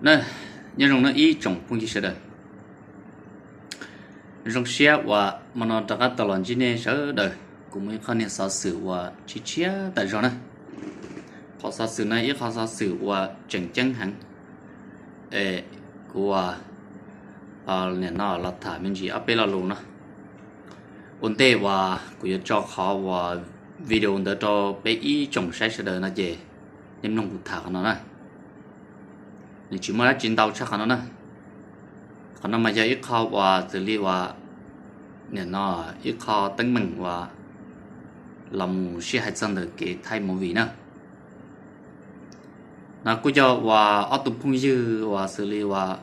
Na, nyob zoo no ib tsoom phooj ywg sawv daws. Zoo siab uas hmo no rov qab tau los ntsib nej sawv daws. Kuv muaj ib qho niag xov xwm uas tshiab tshiab tas zog na. Qhov xov xwm no ib qho xov xwm uas tseem ceeb heev. Kuv nim no los tham me ntsis ob peb lo lus no. Ua ntej uas kuv yuav tso qhov uas video ntawd rau peb ib tsoom saib sawv daws no ces nej mloog kuv tham qhov no na. Nws tsis muaj dab tsi ntau tshaj qhov no na. Qhov no mas yog ib qho uas xws li uas nim no ib qho teeb meem uas los mus sib hais txog ntawm kev thaij movie na. No kuj yog uas ob tug phooj ywg uas xws li uas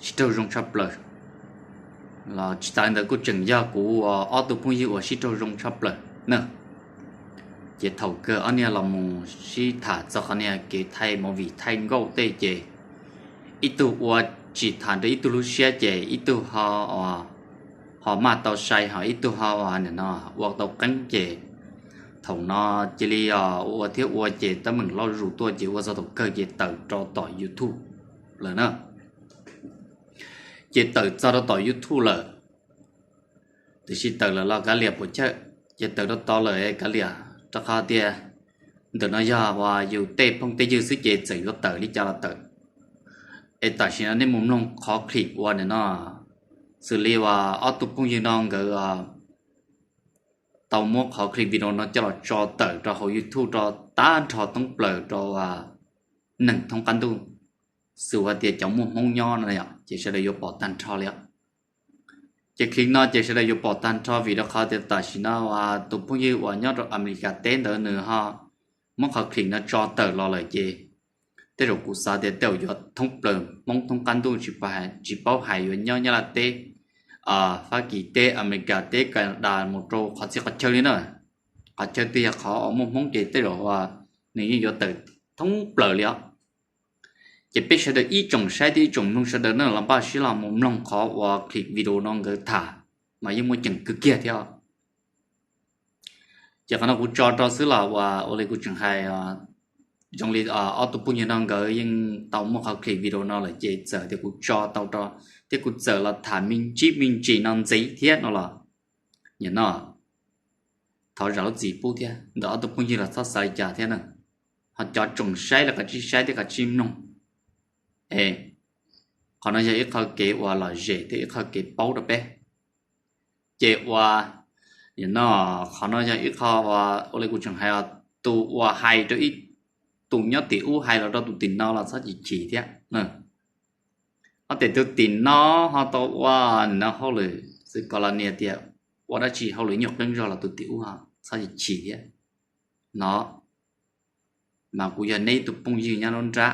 sib raug zoo tshaj plaws, los tsis tas li ntawd kuj tseem yog kuv uas ob tug phooj ywg uas sib raug zoo tshaj plaws na. Ces thaum kawg ob niag los mus sib tham txog qhov niag kev thaij movie thaij nkauj tej ces ib tug ua tsis tham rau ib tug lub siab ces ib tug ho maj tau sai ho ib tug ho nim no ua tau qeeb ces thaum no cia li ua thiab ua ces teeb meem loj zus tuaj ces ua txog thaum kawg ces tawm rau tom YouTube lawm na. Ces tawm txog rau tom YouTube lawm, tiam sis tawm lawm los kav liam puas chawj, ces tawm rau tod lawm kav liam rau qhov tias ntawm no yog uas yus tej phooj tej ywg xwb ces txawm yuav tawm li cas los tawm. Es tam sim no nej mus mloog qhov clip uas nim no xws li uas ob tug phooj ywg no nkawd tau muab qhov clip video no coj los tso tawm rau hauv YouTube rau tag nrho thoob plaws rau neeg thoob qab ntuj, xws hais tias cov muaj Hmoob nyob no ces sawv daws yuav pom tag nrho li os. Ces clip no ces sawv daws yuav pom tag nrho vim rau qhov tias tam sim no tus phooj ywg uas nyob rau Amelikas teb ntawd nws ho muab qhov clip no tso tawm los lawm ces tej zaum kuv xav tias tej zaum yuav thoob plaws Hmoob thoob qab ntuj tsis paub hais yuav nyob Nyab Laj teb, Fab Kis teb, Amelikas teb, Kanadas mus rau qhov txhia qhov chaw li na. Qhov chaw twg yog qhov uas muaj Hmoob ces tej zaum nws yeej yuav tawm thoob plaws li os. Ces peb sawv daws ib tsoom saib thiab ib tsoom mloog sawv daws na los npaj siab los mus mloog qhov uas clip video no nkawd tham mas yeej muaj ceem kawg kiag thiab. Ces qhov no kuv tso rau xwb los uas ua li kuv tseem hais, zoo li ob tug phooj ywg no nkawd yeej tau muaj qhov clip video no lawm ces txawm tias kuv tso tau rau thiab kuv txawm los tham me ntsib me ntsis no ntxiv thiab no los nim no thov zam lub txim pub thiab ntawm ob tug phooj ywg los txhob xav li cas thiab na. Ho cov tsoom saib los kav tsij saib thiab kav tsij mloog. Es qhov no yog ib qho kev uas lom zem thiab ib qho kev paub rau peb. Ces uas nim no qhov no yog ib qho uas ua li kuv tseem hais, tus uas hais rau ib tus nyob tim ub hais los rau tus tim no los txhob chim chim thiab. Ob tes tus tim no ho tau ua nim no hauj lwm xwb, kos los nias tias ua dab tsi hauj lwm nyuaj qeeb zog los tus tim ub ho txhob chim chim thiab no. Mas kuv yog neb ib tug phooj ywg nyob lub nrab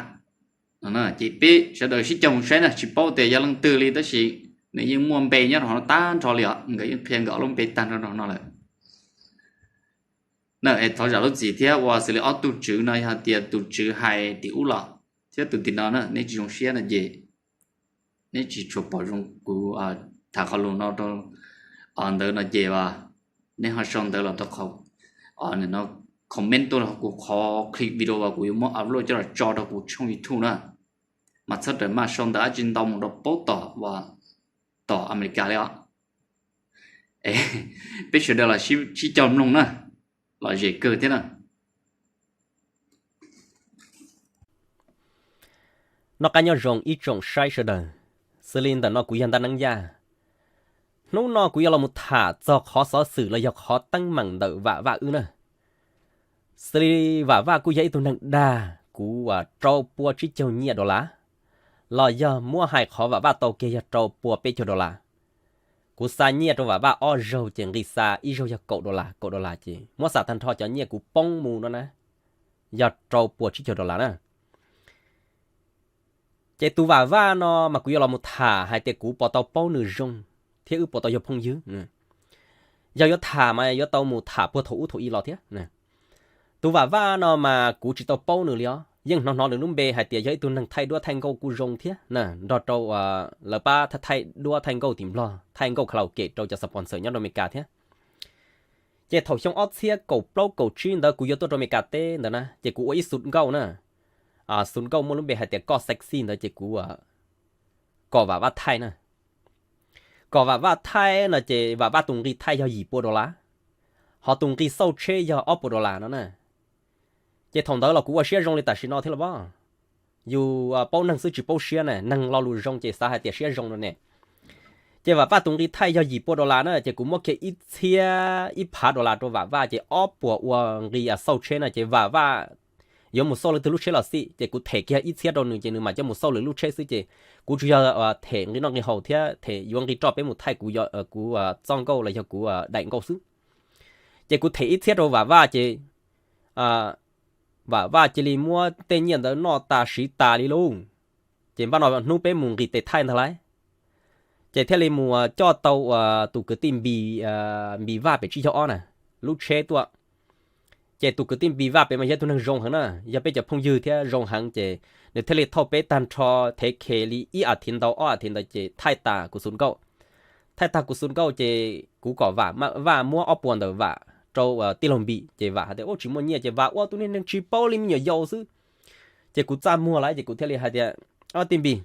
no ces peb sawv daws sib cog mus saib na, tsis paub tias yog leej twg li tab sis nws yeej muaj npe nyob rau hauv no tag nrho li os, nkawd yeej qhia nkawd ob lub npe tag nrho rau hauv no lawm. Na es thov zam lub txim thiab uas xws li ob tug tswv no yog tias tus tswv hais tim ub los thiab tus tim no na neb tsis zoo siab no ces neb tsis tshua pom zoo kuv tham qhov lus no rau ntawd no ces neb ho sau ntawv los rau qhov comment tuaj rau kuv qhov clip video uas kuv yuav muab upload coj los tso rau kuv tshooj YouTube na. Mas txhob rawm maj sau ntawv dab tsi ntau mus rau paub tom uas tom Amelikas li os. Peb sawv daws los sib cog mloog na, lom zem kawg thiab na. Noj qab nyob zoo ib tsoom saib sawv daws, xws li ntawm no kuv yog Ntaj Neeb Yaj. Hnub no kuv yuav los mus tham txog qhov xov xwm los yog qhov teeb meem ntawm Vam Vaj wb na. Xws li Vam Vaj kuj yog ib tug neeg dag kuv rau pua tsib caug nyiaj dollar, los yog muab hais qhov Vam Vaj tau kiag yog rau pua peb caug dollar. Kuv xa nyiaj rau Vam Vaj ob zaug ces nqis xa ib zaug yog kaum dollar, kaum dollar ces muab xa tag nrho cov nyiaj kuv poob mus no na, yog rau pua tsib caug dollar na. Ces tus Vam Vaj no mas kuv yuav los mus tham hais tias kuv puas tau paub nws zoo thiab wb puas tau yog phooj ywg. Yog yuav tham mas yuav tau mus tham puag thaum ub thaum i los thiab. Tus Vam Vaj no mas kuv tsis tau paub nws li os, yeej hnov hnov nws lub npe hais tias yog ib tug neeg thaij duab thaij nkauj kuj zoo thiab na, nrog rau lawv pab thaij duab thaij nkauj tim Nplog, thaij nkauj karaoke rau cov sponsor nyob rau Amelikas thiab. Ces thaum xyoo ob txhiab kaum plaub kaum tsib ntawd kuv yuav tuaj rau Amelikas teb ntawd na ces kuv ua ib xu nkauj na, xu nkauj muaj lub npe hais tias Koj Sexy ntawd ces kuv kom Vam Vaj thaij na. Kom Vam Vaj thaij no ces Vam Vaj tus nqi thaij yog yim pua dollar, ho tus nqi xauj tsheb yog ob puas dollar no na. Ces thaum ntawd los kuv ua siab zoo li tam sim no thiab los as. Yus paub neeg xwb tsis paub siab na, neeg lo lus zoo ces xav hais tias siab zoo no ne. Ces Vam Vaj tus nqi thaij yog yim pua dollar na, ces kuv muab kiag ib txhiab ib phav dollar rau Vam Vaj, ces ob puas ua nqi xauj tsheb na, ces Vam Vaj yuav mus xauj leej twg lub tsheb los xij, ces kuv them kiag ib txhiab rau nws ces nws mam coj mus xauj lwm lub tsheb xwb, ces kuv tsuas yog them nqi noj nqi haus thiab them yuav nqi roj peb mus thaij kuv, kuv txoj nkauj los yog kuv daim nkauj xwb. Ces kuv them ib txhiab rau Vam Vaj ces Vam Vaj cia li muab tej nyiaj ntawd noj tas siv tas li lauj. Ces npaj no hnub peb mus nqis tes thaij ntag lauj. Ces thiaj li mus coj tau tus kwv tij Npis, Npis Vaj pem Tsib Caug Ob na, lub tsheb tuaj. Ces tus kwv tij Npis Vaj pem mas yog ib tug neeg zoo heev na, yog peb cov phooj ywg thiab zoo heev, ces nws thiaj li thauj peb tag nrho thev khe li ib as thiv ntau ob as thiv ntawd ces thaij tas kuv xu nkauj. Thaij tag kuv xu nkauj ces kuv kom Vam, Vaj muab ob puas ntawm Vam rau tij laug Npis, ces Vam hais tias ua tsis muaj nyiaj, ces Vam ua tus niag neeg tsis paub li me nyuam yaus xwb. Ces kuv txaj muag lawm ces kuv thiaj li hais tias, Ob tij Npis,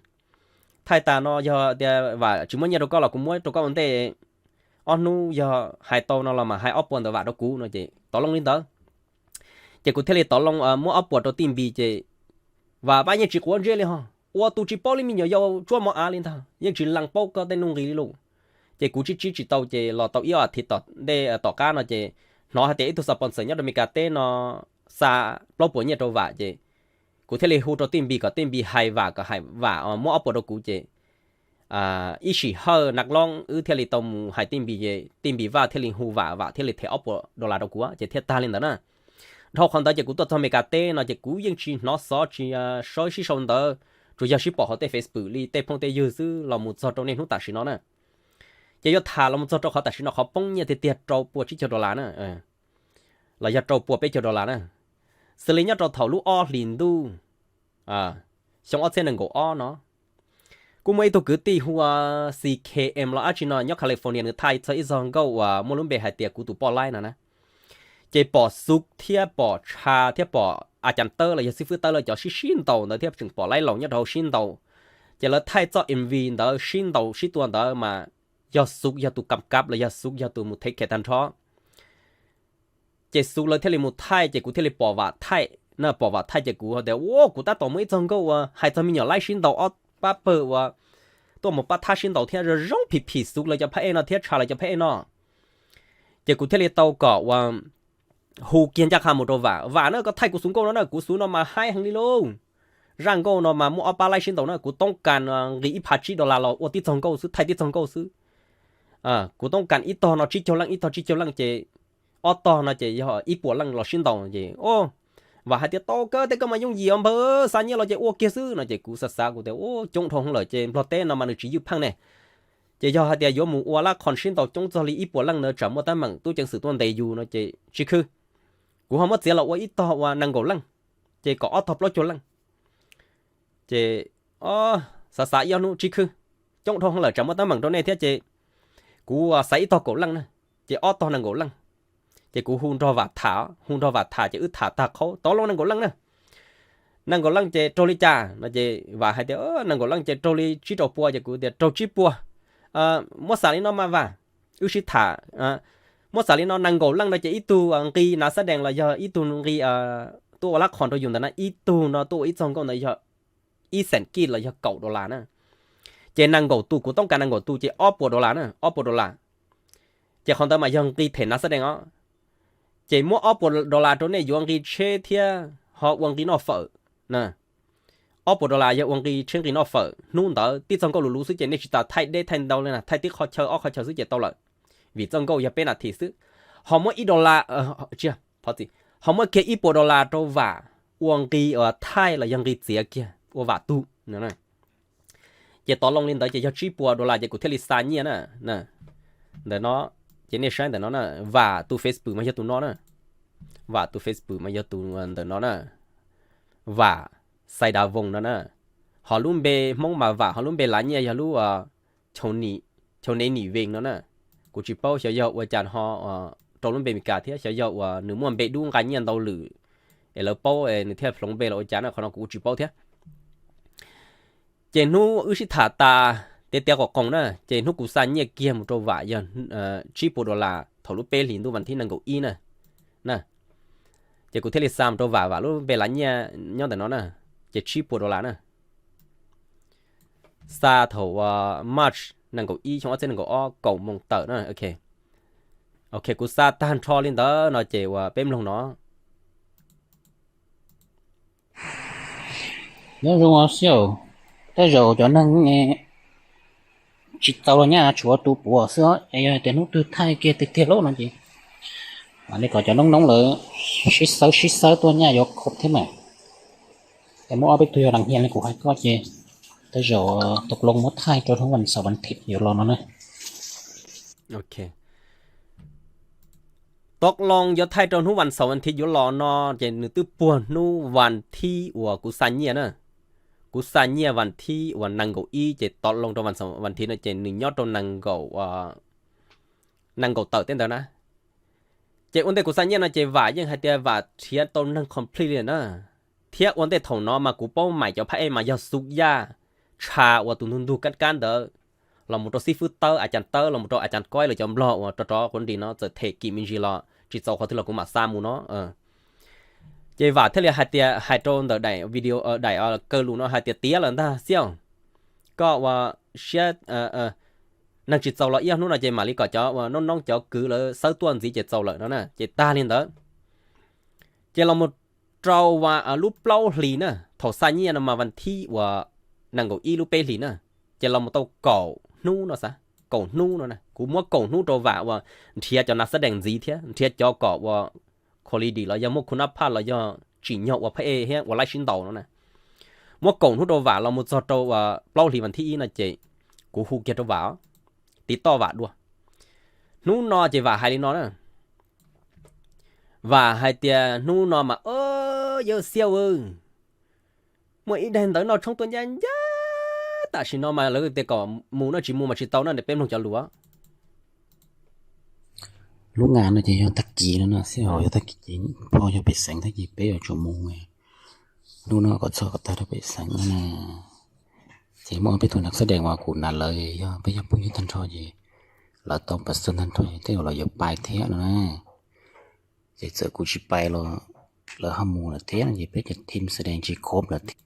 thaij tas no yog tias Vam tsis muab nyiaj rau koj los kuv muab rau koj ua ntej, ob hnub yog hais tau no los mas hais ob puas ntawm Vam rau kuv no ces tov loo li ntawd. Ces kuv thiaj li tov loo muab ob puas rau tij Npis ces Vam Vaj yeej tsis quav ntsej li ho, ua tus tsis paub li me nyuam yaus tsuab mov av li ntag, yeej tsis lees paub koj tej nuj nqis li lauj. Ces kuv tsib tsib tsis tau ces los tau ib ob as thiv tom ntej tom qab no ces hnov hais tias ib tug sponsor nyob rau Meskas teb no xa plaub puas nyiaj rau Vam ces kuv thiaj li hu rau tij Npis kom tij Npis hais Vam kom hais Vam muab ob puas rau kuv ces ib sim hawj na loob wb thiaj li tau mus hais tij Npis ces tij Npis Vaj thiaj li hu Vam, Vam thiaj li them ob puas dollar rau kuv ces thiaj tag li ntawd na. Dhau qhov ntawd ces kuv tuaj txog Meskas teb no ces kuv yeej tsis hnov xov tsis sib sau ntawv, tsuas yog sib pom hauv tej Facebook li tej phooj tej ywg xwb los mus txog rau niaj hnub tam sim no na. Ces yuav tham los mus txog rau qhov tam sim no qhov poob nyiaj tiag tiag rau pua tsib caug dollar na, los yog rau pua peb caug dollar na. Xws li nyob rau thaum lub ob hlis ntuj xyoo ob txhiab nees nkaum ob no, kuj muaj ib tug kwv tij hu ua C K M los dab tsi no nyob California nws thaij txog ib txog nkauj uas muaj lub npe hais tias Kuv tus poj laib no na. Ces pom Xub thiab pom Tsha thiab pom A Cas Tawb los yog xib fwb Tawb lawv cov sib sib ntaus ntawd thiab tseem pom Laib Laus nyob rau hauv sib ntaus. Ces lawv thaij txoj M V ntawd sib ntaus sib tua ntawd mas yog Xub yog tus kam kab los yog Xub yog tus mus thev khe tag nrho. Ces Xub lawv thiaj li mus thaij ces kuv thiaj li pom Vam thaij na, pom Vam thaij ces kuv tias ua kuv tab tom muaj ib txog nkauj uas hais txog me nyuam laib sib ntaus ob pab pawg uas tuaj mus pab thab sib ntaus thiab zoo zoo phim phim Xub lawv cov phab ej no thiab Tsha lawv cov phab ej no. Ces kuv thiaj li tau kom uas hu kiag ncaj qha mus rau Vam, Vam na koj thaij kuv Xub nkauj no na, kuv Xub no mas haib heev li lauj. Zaj nkauj no mas muaj ob pab laib sib ntaus na, kuv toob kas nqis ib phav tsib dollar los ua tib txog nkauj xwb, thaij tib txog nkauj xwb. Kuv toob kas ib tog no tsib caug leej, ib tog tsib caug leej ces ob tog no ces yog ib puas leej los sib ntaus ces Vam hais tias tau kawg tej koj mas yooj yim os npawg, xa nyiaj los ces ua kiag xwb no ces kuv xav xav kuv tias coob dhau hwv lawm ces Nplog teb no mas nws tsis ywj pheej ne. Ces yog hais tias yuav mus ua lab qhon sib ntaus coob txog li ib puas leej ntawd tsam muaj teeb meem tub ceev xwm tuaj ntes yus no ces tsis khw. Kuv ho muab txiav los ua ib tog ua nees nkaum leej, ces kom ob tog plaub caug leej. Ces xav xav ib ob hnub tsis khw, coob dhau hwv lawm tsam muaj teeb meem rau nej thiab ces kuv xaiv ib tog kaum leej na, ces ob tog nees nkaum leej. Ces kuv hu nrog Vam tham, hu nrog Vam tham ces wb tham tag qhaub tov loo nees nkaum leej na. Nees nkaum leej ces raug li cas no ces Vam hais tias nees nkaum leej ces raug li tsib rau pua ces kuv tias raug tsib pua. Muab xam li no mas Vam, wb sib tham, muab xam li no nees nkaum leej no ces ib tug nqi nav xab dees los yog ib tug nqi tuaj ua lab qhon rau yus ntawm na, ib tug no tuaj ua ib txog nkauj ntawd yog ib xees kij los yog kaum dollar na. Ces nees nkaum tus, kuv toob kas nees nkaum tus ces ob puas dollar na, ob puas dollar. Ces qhov ntawd mas yog nqi them nav xab dees os. Ces muab ob puas dollar rau nej yuav nqi tsheb thiab ho ua nqi noj fawm na. Ob puas dollar yog ua nqi tsheb nqi noj fawm, hnub ntawd tib txog nkauj luv luv xwb ces nej tsis tas thaij deb thaij ntau li na, thaij tib qho chaw ob qho chaw xwb ces tau lawm, vim txoj nkauj yog peb nas this xwb. Ho muab ib dollar, tsis, ho muab kiag ib puas dollar rau Vam ua nqi thaij los yog nqi txiav kiag ua Vam tug no. Ces tov loo li ntawd ces yog tsib puas dollar ces kuv thiaj li xa nyiaj na. Ntawm no, ces nej saib ntawm no na, Vam tus Facebook mas yog tus no na. Vam tus Facebook mas yog tus ntawm no na, Vam Xais Dav Voos no na. Ho lub npe Hmoob mas Vam, ho lub npe lav nyiaj yog lub Chau Nev Nim Vees no na. Kuv tsis paub xyov yog ua cas ho rau lub npe Meskas thiab, xyov yog uas nws muaj npe dub nqa nyiaj ntau lwm es lawv paub es nws thiaj hloov npe los ua cas na, qhov no kuv kuj tsis paub thiab. Ces hnub wb sib tham tas tiav tiav qoom qoos na, ces hnub kuv xa nyiaj kiag mus rau Vam yog tsib puas dollar thaum lub peb hlis ntuj vas thib nees nkaum ib na. Na, ces kuv thiaj li xa mus rau Vam, Vam lub npe lav nyiaj nyob ntawm no na, ces tsib puas dollar na. Xa thaum March nees nkaum ib xyoo ob txhiab nees nkaum ob kaum moos tawm na. Ok, kuv xa tag nrho li ntawd no ces uas peb mloog no. Nyob zoo os xib, tej zaum cov neeg tsis txaus los nyaj tshuav tus puav xwb, es yog tias hnub twg thaij kiag tiag tiag lawm no ces mam li kom cov noob noob lawv sib xawb sib xawb tuaj nyaj yuav khoom thiab mas. Es muaj ob peb tug yog lees hias li kuv hais koj ces tej zaum tau loo muab thaij rau hnub vas xaum vas thiv yuav los no na. Ok, tau loo yuav thaij rau hnub vas xaum vas thiv yuav los no, ces nws twb puag hnub vas thib uas kuv xa nyiaj na. Kuv xa nyiaj vas thib uas nees nkaum ib ces tau loo rau vas xaum vas thiv no ces nws nyob rau nees nkaum, nees nkaum tawm tej ntawd na. Ces ua ntej kuv xa nyiaj no ces Vam yeej hais tias Vam nrhiav tau neeg complete li na. Thiab ua ntej thaum no mas kuv paub mais cov phab ej mas yog Xub Yaj, Tsha uas tus ntug ntug kab kab ntawd, los mus rau xib fwb Tawb, a cas Tawb, los mus rau a cas Koib lawv cov Nplog uas rov rov quav nris no txawm them kim me ntsis los tsis txaus qhov twg los kuv mam xa mus no. Ces Vam thiaj li hais tias, hais rau ntawm daim video, daim kaw lus no hais tias tiav lawm ntag xib, koj ua siab neeg tsis txaus los ib ob hnub no ces mam li kom cov uas noob noob cov kwv lawv xawb tuaj ntxiv ces txaus lawm no na, ces tag li ntawd. Ces los mus rau lub plaub hlis na, thaum xa nyiaj no mas vas thib uas nees nkaum ib lub peb hlis na, ces los mus tau kaum hnub no xav, kaum hnub no na, kuv muab kaum hnub rau Vam uas nrhiav cov nas xab dees ntxiv thiab nrhiav cov kom ua quality los yog muaj khu nab phaj los yog tsim nyog ua phab ej thiab ua laib sib ntaus no na. Muab kaum hnub rau Vam los mus txog rau plaub hlis vas thib ib no ces kuv hu kiag rau Vam, tiv toj Vam dua. Hnub no ces Vam hais li no na, Vam hais tias hnub no mas, o, yawg xib, muaj ib daim ntawv noj tshoob tuaj ncaj ncaj, tam sim no mas lawv tias kom mus no tsis mus mas tsis tau no, peb mloog cov lus. Lub nas no ces yog tag kis no na xib, yog tag kis ces pog yog pem xeev tag kis peb yuav tsum mus. Hnub no kom txog kom tag rau pem xeev no na. Ces muaj peb tug nas xab dees uas kuv nas lawv yog peb yog phooj ywg tag nrho ces lawv tau pas xwb tag nrho ces tej zaum lawv yuav pais thiab no na. Ces txawm kuv tsis pais los lawv ho mus lawm thiab no ces peb cov team xab dees tsis khob lawm thiab.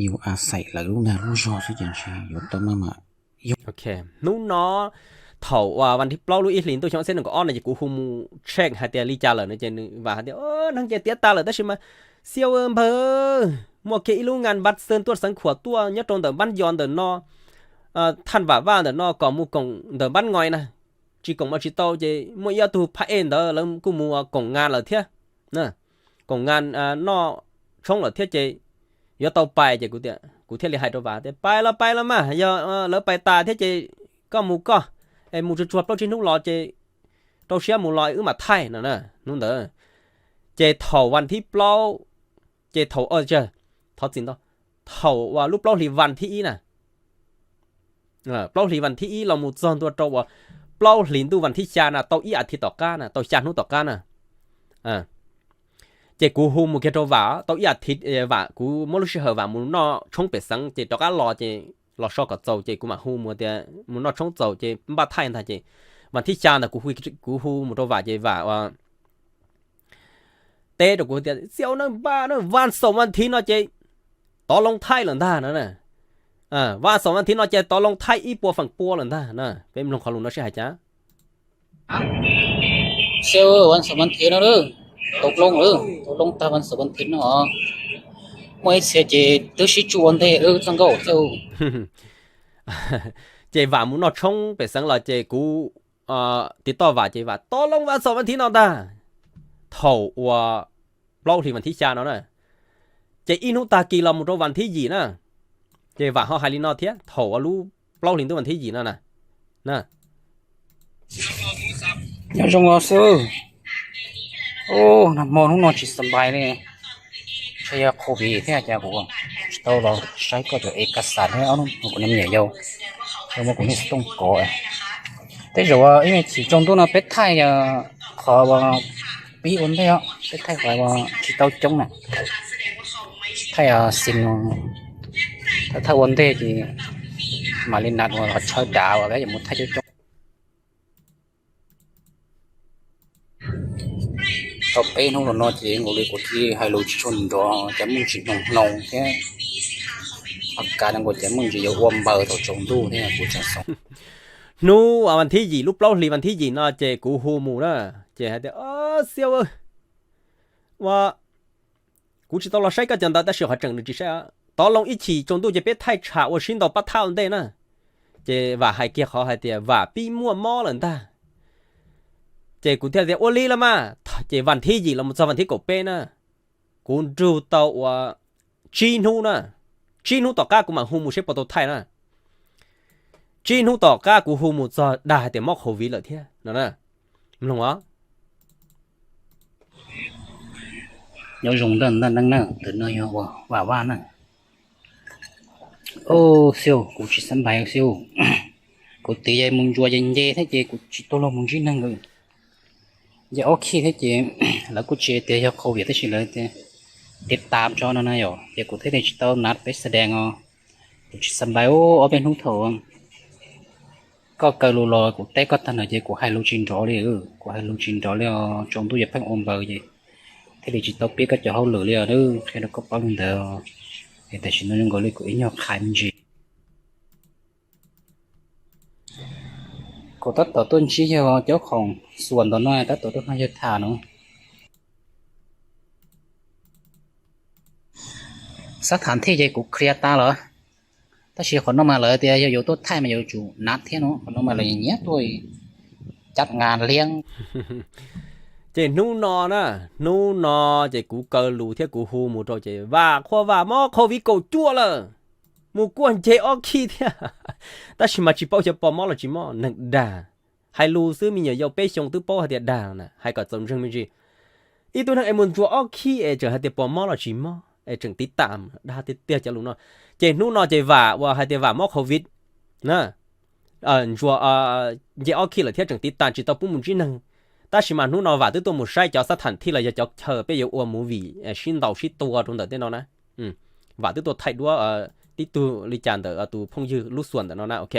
Yus a xaim lawv lub nag lub zog xwb ces ntshe yuav tau maj mam. Hnub no thaum uas vas thib plaub lub ib hlis ntuj xyoo ob txhiab nees nkaum ob no ces kuv hu mus check hais tias li cas lawm no ces nws Vam hais tias neeg ces tiav tas lawm tab sis mas xib npawg, muaj kiag ib lub ngan npab xeeb tuaj xeev khuam tuaj nyob rau ntawm npab yos ntawm no, thaj vam vaj ntawm no kom mus koom ntawm npab ngoi na. Tsis koom mas tsis tau ces muaj ib ob tug phab ej ntawd lawv kuj mus koom ngan lawm thiab, koom ngan noj tshoob lawm thiab ces yuav tau pais ces kuv thiaj li hais rau Vam tias pais los pais los mas, yog lawv pais tas thiab ces koj mus koj, es mus tsuag tsuag plaub tsib hnub los ces rau siab mus los wb mam thaij no na. Hnub ntawd ces thaum vas thib plaub, ces thaum, thov txim ntau, thaum uas lub plaub hlis vas thib ib na, plaub hlis vas thib ib los mus txog ntua rau uas plaub hlis ntuj vas thib xya na, tau ib as thiv tom qab na, tau xya hnub tom qab na, ces kuv hu mus kiag rau Vam tau ib as thiv, Vam kuv muab lub sij hawm Vam mus noj tshoob pem xeev ces rov qab los ces los so kom txaus ces kuv mam hu mus tias mus noj tshoob txaus ces npaj thaij ntag ces vas thib xya ntawd kuv hu mus rau Vam ces Vam teb rau kuv tias xib hwb, npaj na, vas xaum vas thiv no ces tov loo thaij lawm ntag no. Vas xaum vas thiv no ces tov loo thaij ib puas feem pua lawm ntag na. Peb mloog qhov lus no seb hais cas. Xib hwb, vas xaum vas thiv no, tau loo, tau loo tag vas xaum vas thiv no. Muaj ib txhia ces twb sib tsuj ua ntej wb txoj nkauj xwb. Ces Vam mus noj tshoob pem xeev los ces kuv tiv toj Vam ces Vam tov loo vas xaum vas thiv no ntag. Thaum uas plaub hlis vas thib xya no na, ces ib hnub tag kis los mus rau vas thib yim na, ces Vam ho hais li no thiab thaum uas lub plaub hlis ntuj vas thib yim no na. Nyob zoo os xib hwb. Nag hmo hnub no tsis xa npais li, ntshe yog covid thiab cas kuv tsis tau los saib koj cov e kas xas thiab ob hnub kuv niam yau, muab kuv niag xov tooj kov. Tej zaum ib me chim tsaus ntuj no peb thaij qhov pib ua ntej os, peb thaij qhov tsis tau coob na, thaij xim no, thaij ua ntej ces mam li nat uas los tshawb dav uas peb yuav mus thaij coob coob. Tau peb hnub los no ces nkaus li kuv thiaj hais lus tsis tshua nrov, cov muj tsis mloog hloov thiab, ho kav no nkaus cov muj tsis yuav ua npaws thaum tsaus ntuj thiab kuv tseem xoo. Hnub vas thib yim, lub plaub hlis vas thib yim no ces kuv hu mus na, ces hais tias, Xiab, ua, kuv tsis tau los saib koj cov ntawd tab sis qhov tseem nws tsis saib. Tov loo ib chim tsaus ntuj ces peb thaij tsham ua sib ntaus pab thaj ua ntej na. Ces Vam hais kiag qhov hais tias Vam pib muaj mob lawm ntag. Ces kuv thiaj tias ua li los mas, ces vas thib yim los mus txog vas thib kaum peb na, kuv nrug tau ua tsib hnub na, tsib hnub tom qab kuv mam hu mus seb puas tau thaij na. Tsib hnub tom qab kuv hu mus txog dag hais tias mob covid lawm thiab no na. Mloog os. Nyob zoo ntawm ntawm neej na, tus no yog Vam Vaj na. Xiu, kuv tsis xab npais xiu. Kuv tiv mus ntsuas ces nce thiab ces kuv tsis tau los mus ntsib neeg li. Nce ob khij thiab ces lawv kuj tsis tias yog covid tab sis lawv tias tiv tas tso no na yom, ces kuv thiaj li tsis tau nab peb xa dees os. Kuv tsis xab npais, ob peb hnub thaum koj kaw lus los kuv teb koj tag ntawd ces kuv hais lus tsis nrov li, kuv hais lus tsis nrov li os, tsaus ntuj yuav pheej ua npaws ces thiaj li tsis tau pib koj cov hauj lwm li os, qhia rau koj paub li ntawd. Es tam sim no zoo nkaus li kuv ib nyuag qhais me ntsis. Kuv tab tom tuaj ntsib yog cov khoom xuas ntawm no, tab tom tuaj nrog yawg tham no. Xab tham thij ces kuv qhia tas lawm, tab sis qhov no mas lawv tias yog yuav tuaj thaij mas yuav tsum nab thiab no, qhov no mas lawv nyiam tuaj cab nqa liab. Ces hnub no na, hnub no ces kuv kaw lus thiab kuv hu mus rau ces Vam qhuas Vam mob covid kaum cuaj lawm, mus kuaj nce ob khij thiab. Tab sis mas tsis paub xyov pos mob los tsis mob, neeg dag. Hais lus xwb me nyuam yaus peb xyoo twb paub hais tias dag na, hais kom txaus ntseeg me ntsis. Ib tug neeg es mus ntsuas ob khij es tseem hais tias pos mob los tsis mob es tseem tiv tam, dag tiag tiag cov lus no. Ces hnub no ces Vam uas hais tias Vam mob covid na, ntsuas nce ob khij lawm thiab tseem tiv tam tsis tau pub mus ntsib neeg. Tab sis mas hnub no Vam twb tuaj mus saib cov xab tham thij los yog cov chaw peb yuav ua movie sib ntaus sib tua rau ntawm tej no na. Vam twb tuaj thaij duab tib tug li cas ntawm tus phooj ywg lub xuas ntawm no na, ok.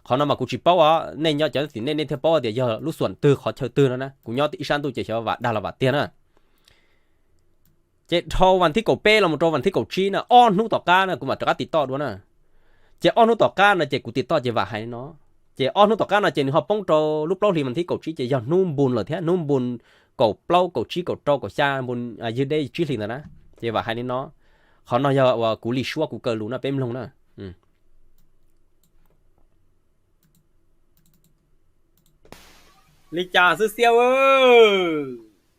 Qhov no mas kuv tsis paub os, nej nyob cov tim nej nej thiaj paub tias yog lub xuas twg qhov chaw twg no na, kuv nyob ib sab ntuj ces xyov Vam dag los Vam tiag na. Ces dhau vas thib kaum peb los mus rau vas thib kaum tsib na, ob hnub tom qab na kuv mam rov qab tiv toj dua na. Ces ob hnub tom qab no ces kuv tiv toj ces Vam hais li no. Ces ob hnub tom qab no ces nws ho poob rau lub plaub hlis vas thib kaum tsib ces yog hnub npun lawm thiab, hnub npun kaum plaub kaum tsib kaum rau kaum xya npun ywg deb tsib hlis ntawd na. Ces Vam hais li no, qhov no yog uas kuv li suab kuv kaw lus no peb mloog na. Li cas xwb Xiab?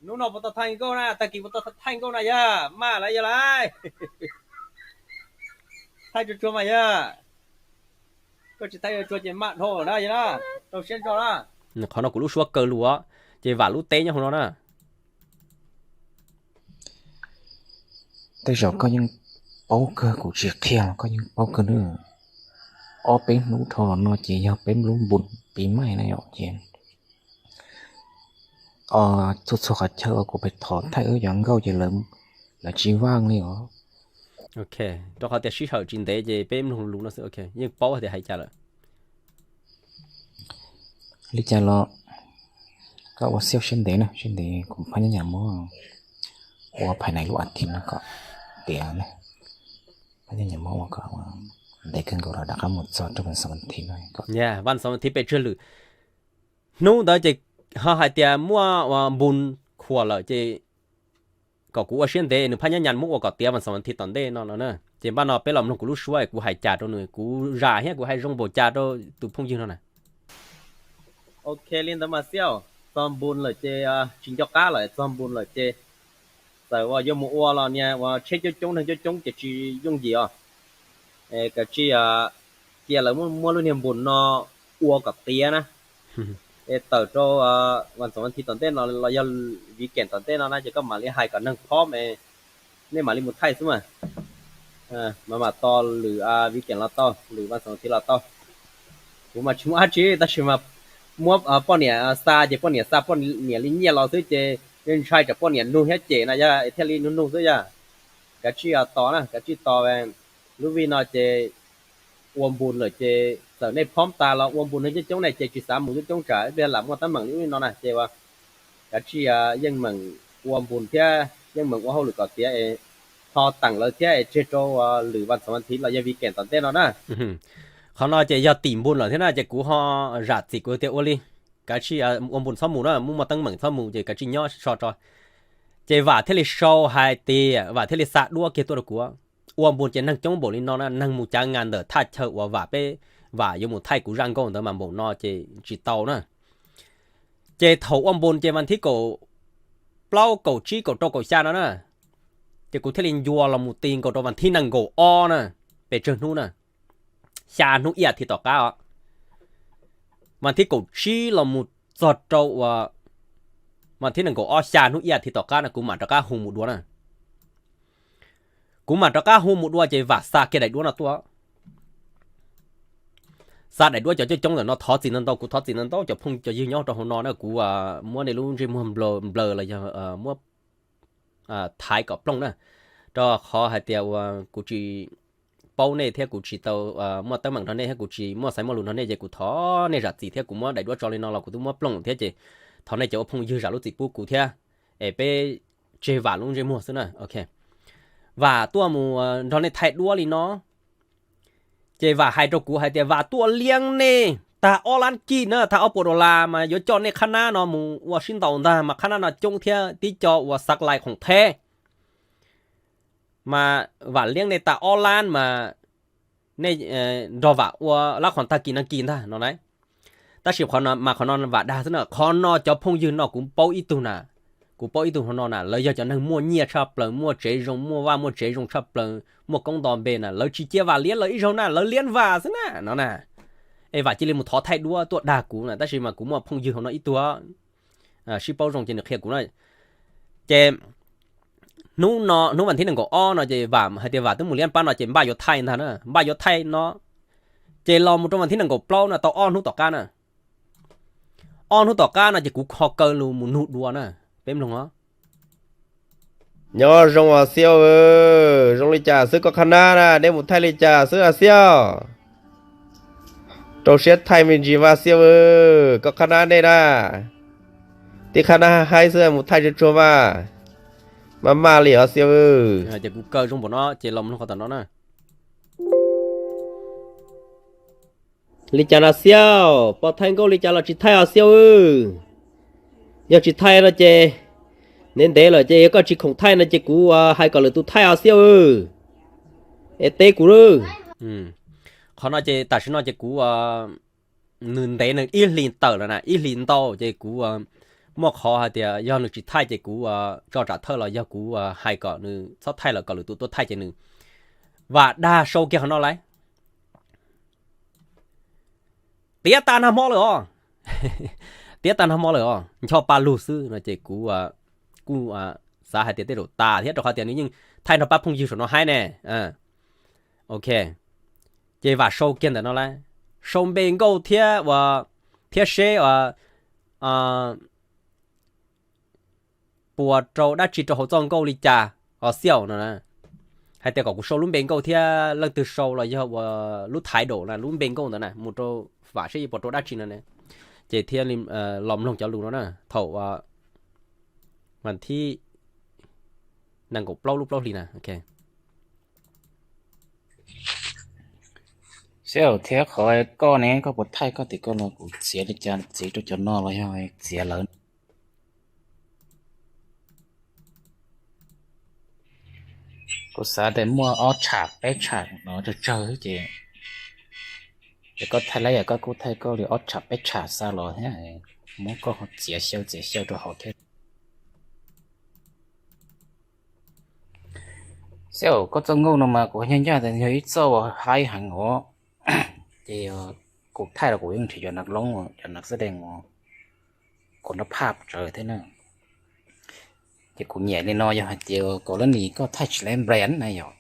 Hnub no puas tau thaij nkauj na, tag kis puas tau thaij nkauj na yog maj lawm yog lawm? Thaij tsuag tsuag mas yog, koj tsis thaij tsuag tsuag ces maj dhau na yog na, rau siab ntso na. Qhov no kuv lub suab kaw lus, ces Vam lub teb nyob hauv no na. Tej zaum koj yeej paub kawg, kuv tsis qhia los koj yeej paub kawg na. Ob peb hnub dhau los no ces yog peb lub npun pis maij na yom, ces txhua txhua qhov chaw uas kuv pem thov thaij wb cov nkauj ces lawv tsis vaj li os. Ok, rau qhov tias sij hawm tsis ntev ces peb mloog lus no xwb, ok, yeej paub tias hais cas lawm. Li cas los koj ua siab siab ntev na, siab ntev kuv phaj nyab nyam muab ua phais nais lub as thiv no kom tiav na. Phaj nyab nyam muab ua kom ntev kawg nkaus los rov qab mus txog rau Vaj Xaum Vas Thiv no. Yog Vaj Xaum Vas Thiv pes tsawg lwm. Hnub ntawd ces ho hais tias muaj ua npun khuam lawm ces kom kuv ua siab ntev, nws phaj nyab nyam muab ua kom tiav Vaj Xaum Vas Thiv tom ntej no no na. Ces npaj no peb los mloog kuv lub suab kuv hais cas rau nws, kuv zam thiab kuv hais zoo npaum cas rau tus phooj ywg no na. Ok, li ntawd mas Xiab, txog npun lawm ces tsis nco qab lawm, txog npun lawm ces txawm uas yuav mus ua los niag uas tsheb coob coob neeg coob coob ces tsis yooj yim os. Kav tsij cia lawv muab lub niag npun no ua kom tiav na. Es tawm rau Vaj Xaum Vas Thiv tom ntej no los yog Viv Kem tom ntej no na ces koj mam li hais kom neeg phob es nej mam li mus thaij xwb mas. Mas mam tos lwm Viv Kem los tau, lwm Vaj Xaum Vas Thiv los tau. Kuv mas tsis muaj dab tsi tab sis mas muab poj niam xa ces poj niam xa poj niam li nyiaj los xwb ces Yeej ntshai tsam poj niam nug thiab cem na yog thiaj li nug nug xwb yog. Kav tsij tos na, kav tsij tos. Lub vij no ces ua npun lawm ces txawm nej phob tas los ua npun neeg coob coob ne ces tsis xav mus coob coob tsam ib pliag lam muaj teeb meem li ub li no na ces kav tsij yeej meem ua npun thiab yeej meem ua hauj lwm kom tiav es ho teem lawv thiab es tseg rau lwm vas xaum vas thiv los yog weekend tom ntej no na. Qhov no ces yog tim npun lawm thiab na ces kuv ho zam txim kuv tias ua li, kav tsij ua npun txhob mus na, muaj muaj teeb meem txhob mus ces kav tsij nyob so tso. Ces Vam thiaj li sau hais tias Vam thiaj li xa duab kiag tuaj rau kuv. Ua npun ces neeg coob npaum li no na, neeg mus cav nga ntawm thaj chaw uas Vam peb, Vam yuav mus thaij kuv zaj nkauj ntawd mas npaum no ces tsis tau na. Ces thaum ua npun ces vas thib kaum plaub kaum tsib kaum rau kaum xya no na, ces kuv thiaj li ncua los mus ti nkaus rau vas thib nees nkaum ob na, pes tsawg hnub na, xya hnub ib as thiv tom qab os. Vas thib kaum tsib los mus txog rau uas vas thib nees nkaum ob xya hnub ib as thiv tom qab no kuv mam rov qab hu mus dua na. Kuv mam rov qab hu mus dua ces Vam xa kiag daim duab no tuaj. Xa daim duab cov coob coob ntawm no, thov txim ntau ntau, kuv thov txim ntau ntau cov phooj cov ywg nyob rau hauv no na, kuv muab nej lub ntsej muag nplaws nplaws los yog muab thaiv kom plooj na, rau qhov hais tias uas kuv tsis paub nej thiab kuv tsis tau muaj teeb meem nrog nej thiab kuv tsis muaj xaiv muaj lus nrog nej ces kuv thov nej zam txim thiab kuv muab daim duab tso li no los kuv twb muab plooj thiab ces thov nej cov ua phooj ywg zam lub txim pub kuv thiab, es peb tseg Vam lub ntsej muag xwb na. Ok, Vam tuaj mus nrog nej thaij duab li no, ces Vam hais rau kuv hais tias Vam tuaj liab nej tag ob lab kij na, tag ob puas dollar mas yuav coj nej qhab nab no mus ua sib ntaus ntag mas qhab nab no coob thiab tib co uas xav lais khoom theb mas Vam liab nej tag ob lab mas nej nrog Vam ua lab khoom tag kis no kis ntag no na. Tab sis qhov no mas qhov no Vam dag xwb na, qhov no cov phooj ywg no kuv paub ib tug na, kuv paub ib tug hauv no na, lawv yog cov neeg muaj nyiaj tshaj plaws, muaj tsev zoo, muaj vaj muaj tsev zoo tshaj plaws, muaj koob nto npe na, lawv tsis cia Vam liab lawv ib zaug na, lawv liab Vam xwb na no na. Es Vam cia li mus thov thaij duab tuaj dag kuv na, tab sis mas kuv muaj phooj ywg hauv no ib tug sib paub zoo ces nws qhia kuv na. Ces hnub no hnub vas thib nees nkaum ob no ces Vam hais tias Vam twb mus liab pab no ces npaj yuav thaij ntag na, npaj yuav thaij no. Ces los mus rau vas thib nees nkaum plaub no tau ob hnub tom qab na, ob hnub tom qab no ces kuv kho kaw lus mus nug dua na, peb mloog os. Nyob zoo os Xiab, zoo li cas xwb koj qhab nab na, neb mus thaij li cas xwb os Xiab? Rau siab thaij me ntsis mas Xiab, koj qhab nab nej na, tib qhab nab haib xwb mus thaij tsuag tsuag mas, maj maj li os Xiab. Ces kuv kaw zoo npaum no ces los mloog qhov tom no na. Li cas no Xiab, pom thaij nkauj li cas los tsis thaij os Xiab? Yog tsis thaij no ces ntev ntev lawm ces yog koj tsis khoom thaij no ces kuv hais kom lwm tus thaij os Xiab, es teb kuv. Qhov no ces tam sim no ces kuv, nws ntev nws ib hlis tawm lawm na, ib hlis ntau ces kuv muaj qhov hais tias yog nws tsis thaij ces kuv tso tsam thawj los yog kuv hais kom nws txhob thaij lawm kom lwm tus tuaj thaij ces nws, Vam dag sau kiag qhov no lawm. Tiav tag nag hmo lawm os, tiav tag nag hmo lawm os, ncho pa lug xwb no ces kuv kuj xav hais tias tej zaum tas thiab rau qhov tias nws yeej thaij nrog pab phooj ywg saum no haib ne. Ok, ces Vam sau kiag ntawm no lawm, sau npe nkauj thiab ua, thiab seb ua puas rau dab tsi rau hauv txoj nkauj li cas os Xiab no. Hais tias kom kuv sau lub npe nkauj thiab leej twg sau los yog ua lub thaiv daum na, lub npe nkauj ntawd na mus rau Vam seb yuav puas rau dab tsi no ne. Ces thiaj li los mloog cov lus no na, thaum vas thib nees nkaum plaub lub plaub hlis na. Xiab thiab, qhov koj ne koj puas thaij koj tim koj los kuv txiav li cas txiav rau cov no los yog txiav lawv? Kuv xav tias muaj ob tsham peb tsham no tsawg tsawg ces, ces koj thaij lawv yam koj kuj thaij koj li ob tsham peb tsham xa los thiab, muab koj txiav xyaw txiav xyaw rau hauv thiab. Xiab, koj txoj nkauj no mas kuv ncaj ncaj tias yog ib txoj uas haib heev os. Ces kuv thaij los kuv yeej nrhiav cov nas loob, cov nas xab dees uas kuv nrog phaj tsawv thiab na. Ces kuv nyiam li no yog hais tias kuv lab nis koj thaij tsis lab brand na yom.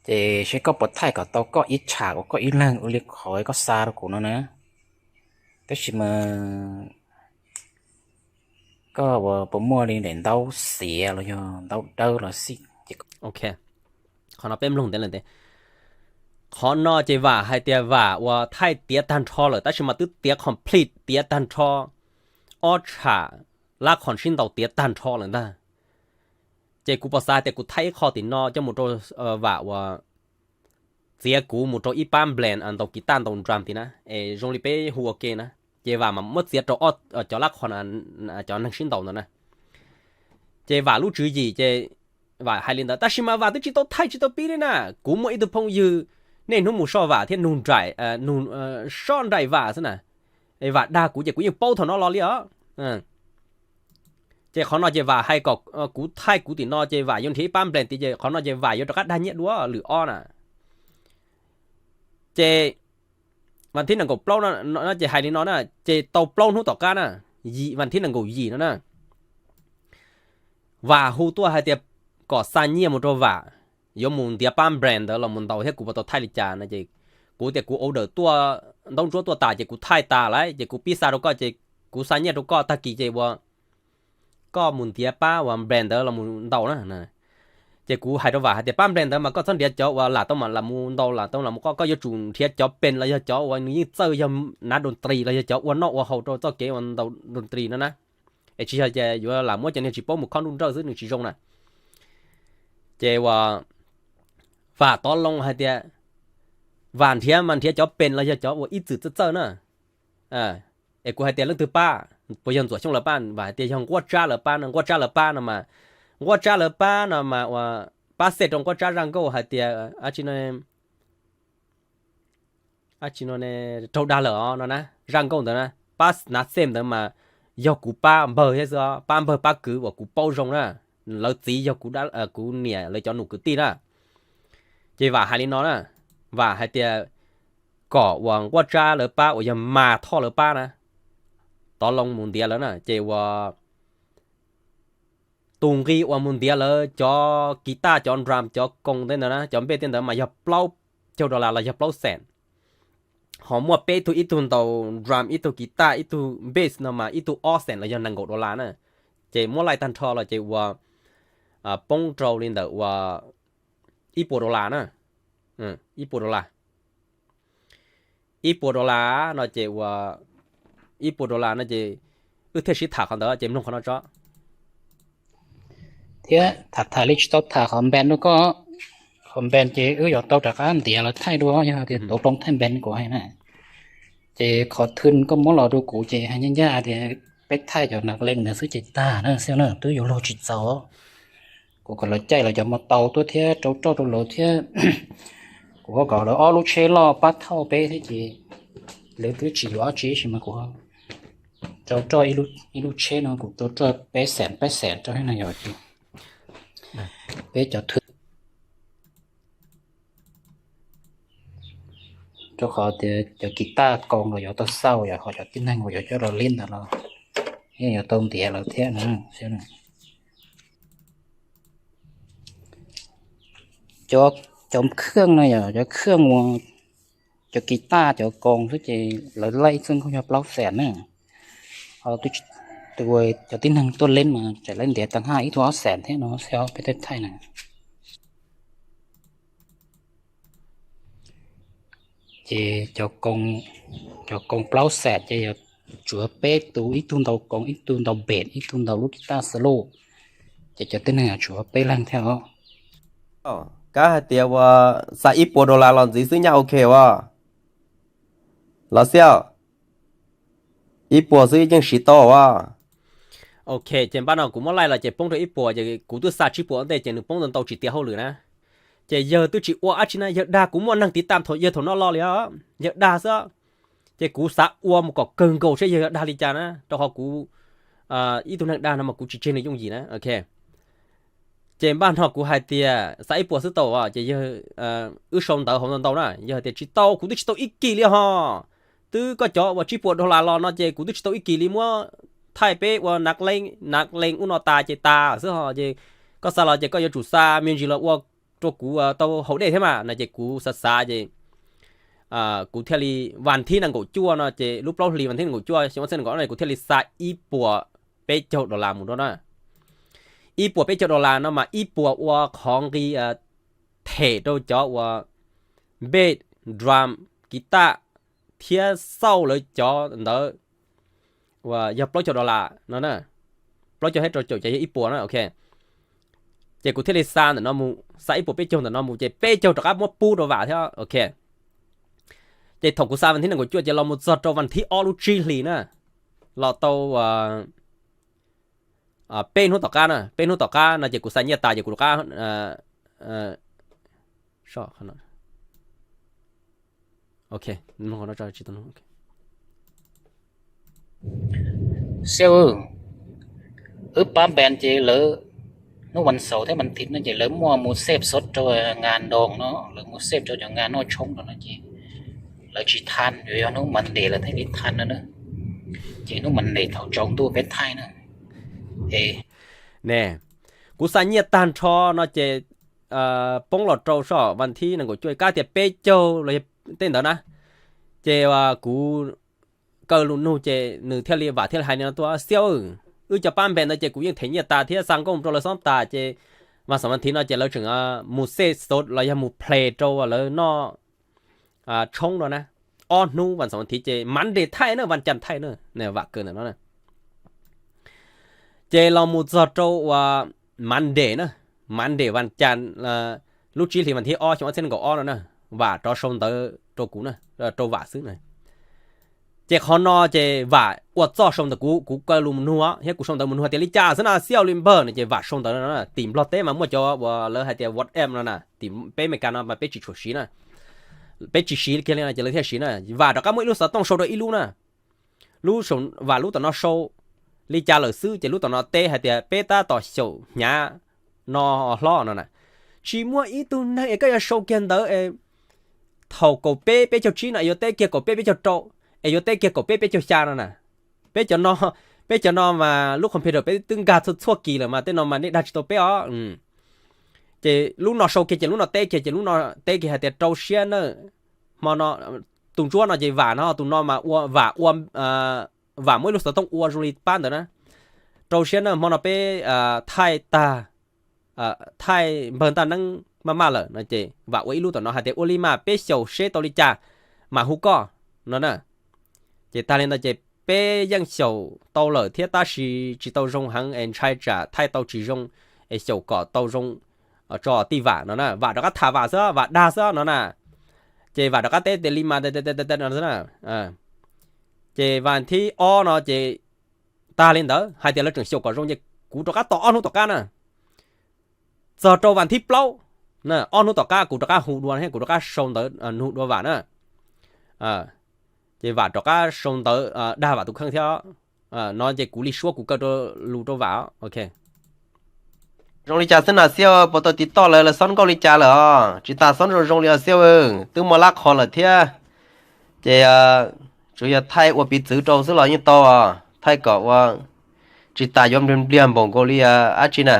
Ces seb koj puas thaij kom tau koj ib tsham uas koj ib leeg ua li qhov koj xa rau kuv no na. Tab sis mas Koj puas muaj li daim ntaub xiav los yog ntaub dawb los xij? Ok, qhov no peb mloog ntev lawm ntev. Qhov no ces Vam hais tias Vam uas thaij tiav tag nrho lawm tab sis mas twb tiav complete tiav tag nrho, ob tsham lab qhon sib ntaus tiav tag nrho lawm ntag. Ces kuv pom xav tias kuv thaij ib qho tim no coj mus rau Vam uas txiav kuv mus rau ib pab blend ntaus kiv taj ntaus drum tim na es zoo li peb hu ua ke na. Ces Vam mas muab txiav rau cov lab qhon, cov neeg sib ntaus ntawd na. Ces Vam lub tswv yim ces Vam hais li ntawd tab sis mas Vam twb tsis tau thaij tsis tau pib li na. Kuv muaj ib tug phooj ywg niaj hnub mus soj Vam thiab nug nraim, nug, soj nraim Vam xwb na. Vam dag kuv ces kuv yeej paub thaum no los li os. Ces qhov no ces Vam hais kom kuv thaij kuv tim no ces Vam yuav nrhiav ib pab blend tid ces qhov no ces Vam yuav rov qab dag nyiaj dua lwm ob na. Ces vas thib nees nkaum plaub no ces hais li no na, ces tau plaub hnub tom qab na, yim vas thib nees nkaum yim no na, Vam hu tuaj hais tias kom xa nyiaj mus rau Vam, yuav mus ntiav pab brand ntawd los mus ntaus thiab kuv puas tau thaij li cas no ces kuv tias kuv order tuaj, ntaub ntsuab tuaj tas ces kuv thaij tas lawm ces kuv pib xa rau koj ces kuv xa nyiaj rau koj tag kis ces uas koj mus ntiav pab uas brand ntawd los mus ntaus na. Ces kuv hais rau Vam hais tias pab brand ntawd mas koj txhob nrhiav cov uas lam tau mam lam mus ntaus lam tau lam mus qoj, koj yuav tsum nrhiav cov pes los yog cov uas nws yeej txawj yog nav doo tris los yog cov ua noj ua haus rau txoj kev uas ntaus doo tris no na. Es tsis yog ces yuav lam muab cov niag tsis paub mus khob nruj nrawj xwb nws tsis zoo na. Ces uas Vam tov loo hais tias Vam nrhiav mas nrhiav cov pes los yog cov uas ib txwm txawj txawj na. Es kuv hais tias leej twg pab, puas yog Ntxuam Xyooj lawv pab? Vam hais tias yog Nquab Tsab lawv pab no. Nquab Tsab lawv pab no mas, Nquab Tsab lawv pab no mas uas pab xej rau Nquab Tsab zaj nkauj hais tias dab tsi no, dab tsi no ne, raug dag lawm os no na, zaj nkauj ntawd na, pab nav xej ntawd mas yog kuv pab npawg thiab xwb os, pab npawg pab kwv uas kuv paub zoo na, lawv txiv yog kuv niam lawv cov nus kwv tij na. Ces Vam hais li no na, Vam hais tias kom uas Nquab Tsab lawv pab uas yog Mas Thoj lawv pab na, tov loo mus ntiav lawv na, ces uas tus nqi uas mus ntiav lawv cov kiv taj cov drum cov koos tej ntawd na, cov npej tej ntawd mas yog plaub caug dollar los yog plaub xees. Ho muaj peb tug, ib tug ntaus drum, ib tug kiv taj, ib tug bass no mas ib tug ob xees los yog nees nkaum dollar na. Ces muab laij tag nrho los ces uas poob rau li ntawm uas ib puas dollar na, ib puas dollar. Ib puas dollar no ces uas, ib puas dollar no ces wb thiaj sib tham qhov ntawd ces mloog qhov no tso. Thiab tham tham li tsis tau tham qhov npees rau koj. Qhov npees ces wb yuav tau rov qab ntiav los thaij dua, yog tias tau poob thaij npees kuv hais na. Ces qhov thwj koj muab los rau kuv ces hais ncaj ncaj tias peb thaij cov nas lees ntawd xwb ces tag na, xwb na, twb yuav luag tsis txaus. Kuv kom lawv caij lawv cov mos taus tuaj thiab rau roj rau lawv thiab. Kuv ho kom lawv ob lub tsheb loj pab thauj peb thiab ces lawv twb tsis yuav dab tsi sis mas kuv rau roj ib lub tsheb no kuv rau roj peb xees peb xees rau thiab no yog ces peb cov thwj. Rau qhov tias cov kiv taj koos los yuav tau xauj yom, ho cov tib neeg uas yuav coj los lib ntawd los yeej yuav tau ntiav lawm thiab na. Cov, cov khaj no yog cov khaj uas cov kiv taj cov koos xwb ces lawv laij ib txoj nkauj yog plaub xees na. Ho cov tib neeg tuaj lib mas tseem laij ntiav tag haj ib tug ob xees thiab no xwb peb tej thaij na. Ces cov koos plaub xees ces yog tsuav peb tus, ib tug ntaus koos, ib tug ntaus bass, ib tug ntaus lub kiv taj solo. Ces cov tib neeg tsuav peb leeg thiab os. Kab hais tias uas xa ib puas dollar los ntxiv xwb nyaj ok as. Los xij, ib puas xwb yeej siv tau as. Ok, ces npaj no kuv muab laij los ces poob rau ib puas, ces kuv twb xa tsib puas ua ntej ces nws poob ntau ntau tsis tiav hauj lwm na. Ces yawg twb tsis ua dab tsi na, yawg dag kuv muaj neeg tiv tam thaum yawg thaum no los li os, yawg dag xwb. Ces kuv xav ua mus kom kawg nkaus seb yawg dag li cas na, rau qhov kuv ib tug neeg dag no mas kuv tsis tseg nws yooj yim na. Ok, ces npaj no kuv hais tias xa ib puas xwb tau os, ces yawg, wb sau ntawv hauv ntau ntau na, yawg hais tias tsis tau, kuv twb tsis tau ib kis li ho. Twb koj cov uas tsib puas dollar los no ces kuv twb tsis tau ib kis li, muab thaij peb ua nav lees ub no tas ces tas xwb ho. Ces koj xa los ces koj yuav tsum xa me ntsis los ua rau kuv tau haus dej thiab mas no. Ces kuv xav xav ces kuv thiaj li, vas thib nees nkaum cuaj no ces lub plaub hlis vas thib nees nkaum cuaj xyoo ob txhiab nees nkaum no kuv thiaj li xa ib puas peb caug dollar mus rau na. Ib puas peb caug dollar no mas ib puas ua qhov nqi them rau cov uas bass, drum, guitar thiab xauj lawv cov ntawd uas yog plaub caug dollar no na. Plaub caug thiab rau caum ces yog ib puas na, ok. Ces kuv thiaj li xa ntawm no mus, xa ib puas peb caug ntawm no mus ces peb caug rov qab muab pub rau Vam thiab, ok. Ces thaum kuv xa vas thib nees nkaum cuaj ces los mus txog rau vas thib ob lub tsib hlis na, los tau peb hnub tom qab na, peb hnub tom qab no ces kuv xa nyiaj tas ces kuv rov qab, ok, tsis tau hnub. Xiab, wb pab npees ces lawv hnub vas xaum thiab vas thiv no ces lawv muaj mus xej xov rau ngas nroos no, lawv mus xej rau cov ngas noj tshoob rau no ces lawv tsis thaij, yuav yog hnub Monday lawv thiaj li thaij no na. Ces hnub Monday thaum tsaus ntuj peb thaij na. Ne, kuv xa nyiaj tag nrho no ces poob los rau soj vas thib nees nkaum cuaj kab tias peb caug los yog tej ntawd na. Ces kuv kaw lus nug ces nws thiaj li, Vam thiaj li hais li no tuaj, Xiab, wb cov pab npees ntawd ces kuv yeej them nyiaj tas thiab xa nkauj rau lawv xob tas ces vas xaum vas thiv no ces lawv tseem mus xej xov los yog mus play rau lawv noj tshoob no na. Ob hnub vas xaum vas thiv ces Monday thaij na, vas cas thaij na, Vam kaw ntawm no na. Ces los mus txog rau uas Monday na, Monday vas cas lub tsib hlis vas thib ob xyoo ob txhiab nees nkaum ob no na, Vam rov sau ntawv rau kuv na, rau Vam xwb na. Ces qhov no ces Vam ua txoj sau ntawv, kuv, kuv kaw lus mus nug thiab kuv sau ntawv mus nug tias li cas xwb na, Xiab, ua li npawg no ces Vam sau ntawv no na. Tim Nplog teb mas muaj cov uas lawv hais tias WhatsApp no na, tim peb Meskas no mas peb tsis tshua siv na, peb tsis siv kiag li no ces lawv thiaj siv na. Vam rov qab muab ib lub xov tooj sau rau ib lub na. Lub, Vam lub tom no sau li cas lawm xwb ces lub tom no teb hais tias peb tab tom xyaum hnyav no hlob no na. Tsis muaj ib tug neeg es koj yuav sau kiag ntawv es thaum kaum peb peb caug tsib no es yuav teb kiag kaum peb peb caug rau, es yuav teb kiag kaum peb peb caug xya no na. Peb cov no, peb cov no mas lub computer peb twb nkag txhua txhua kis lawm mas tej no mas nej dag tsis tau peb os. Ces lub no sau kiag ces lub no teb kiag ces lub no teb kiag hais tias rau siab na. Hmo no tus ntsuab no ces Vam no, tus no mas ua Vam ua, Vam muab ib lub xov tooj ua zoo li pab ntawd na. Rau siab na, hmo no peb thaij tag, thaij npawg Ntaj Neeb maj maj lawm no ces Vam ua ib lub tom no hais tias ua li mas peb xyaum seb tau li cas mas hu koj no na. Ces tag li ntawd ces peb yeej xyaum tau lawm thiab tab sis tsis tau zoo heev es ntshai tsam thaij tau tsis zoo es xyaum kom tau zoo tso tij Vam no na. Vam rov qab tham Vam xwb, Vam dag xwb no na. Ces Vam rov qab teb tias li mas no xwb na. Ces vas thib ob no ces tag li ntawd hais tias lawv tseem xyaum kom zoo ces kuv rov qab tos ob hnub tom qab na. Txog rau vas thib plaub, ob hnub tom qab kuv rov qab hu dua thiab kuv rov qab sau ntawv nug dua Vam na. Ces Vam rov qab sau ntawv dag Vam tus kheej thiab. No ces kuv li suab kuv kaw rau lus rau Vam, ok. Zoo li cas xwb na Xiab, puas tau tiv toj lawv, lawv xob nkauj li cas lawm os? Tsis tas xob zoo zoo li os Xiab, twb muaj lab qho lawm thiab. Ces tsuas yog thaij ua piv txwv rau xwb los yeej tau os, thaij kom ua tsis tas yuav npliag npliag npaum nkaus li dab tsi na.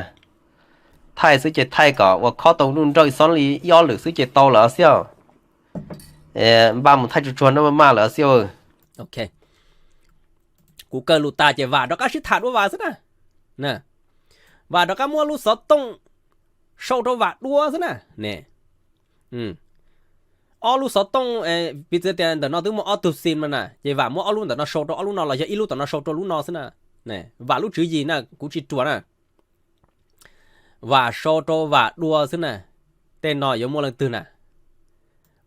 Thaij xwb ces thaij kom ua khob tau nuj nrawj xob li ib ob lwm xwb ces tau lawm os Xiab. Npaj mus thaij tsuag tsuag no maj maj lawm os Xiab. Ok, kuv kaw lus tas ces Vam rov qab sib tham dua Vam xwb na. Vam rov qab muab lub xov tooj sau rau Vam dua xwb na. Ne, ob lub xov tooj, piv txwv tias ntawm no twb muaj ob tug xim no na ces Vam muab ob lub ntawm no sau rau ob lub no los yog ib lub tom no sau rau lub no xwb na. Vam lub tswv yim na kuv tsis ruam na. Vam sau rau Vam dua xwb na. Tej no yuav muaj leej twg na?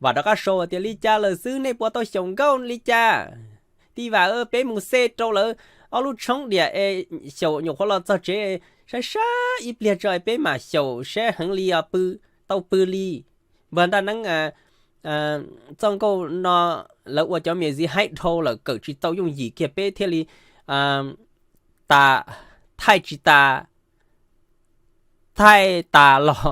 Vam rov qab sau tias li cas lawm xwb, nej puas tau xyaum nkauj li cas? Tij Vam, peb mus xej rau lawv ob lub tshoob diam es xyaum nyuam qhuav los txog tsev, saib saib ib pliag tso peb mam xyaum saib heev li os pw, tau pw li. Npawg Ntaj Neeb txoj nkauj no lawv ua cov music haib dhau lawm, kawm tsis tau yooj yim kiag peb thiaj li tas, thaij tsis tas, thaij tas los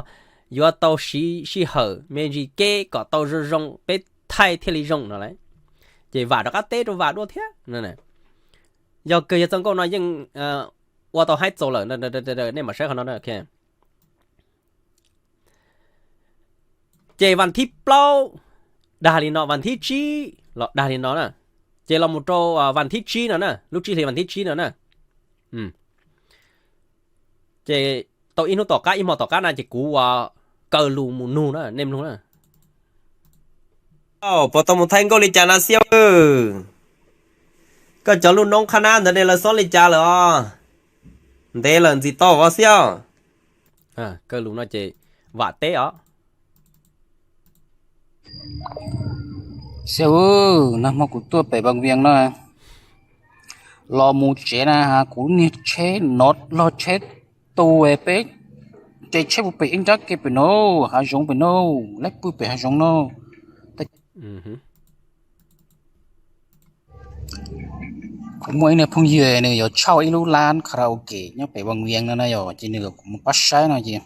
yuav tau siv sij hawm me ntsis kev kom tau zoo zoo peb thaij thiaj li zoo no lauj. Ces Vam rov qab teb rau Vam dua thiab. Yog kawg yog txoj nkauj no yeej ua tau haib txaus lawm, nej mam saib qhov no. Ces vas thib plaub dag li no, vas thib tsib los dag li no na. Ces los mus rau vas thib tsib no na, lub tsib hlis vas thib tsib no na. Ces tau ib hnub tom qab, ib hmo tom qab na ces kuv ua kaw lus mus nug na, nej mloog na. Puas tau mus thaij nkauj li cas na Xiab? Koj cov lub noob qhab nab ntawd ne lawv xob li cas lawm os? Ntev lawm ntxim tau os Xiab. Kaw lus no ces Vam teb os. Xiab, nag hmo kuv tuaj pem Vaj Vias no los mus tsev na, kuv niag tsheb nov log tsheb tu peb, ces tsheb puas pem ib nrab kev pem no, hav zoov pem no, laib pw pem hav zoov no. Kuv muaj ib niag phooj ywg nws yuav tshauj ib lub lab karaoke nyob pem Vaj Vias no na yom, ces nws kom kuv mus pab saib no ces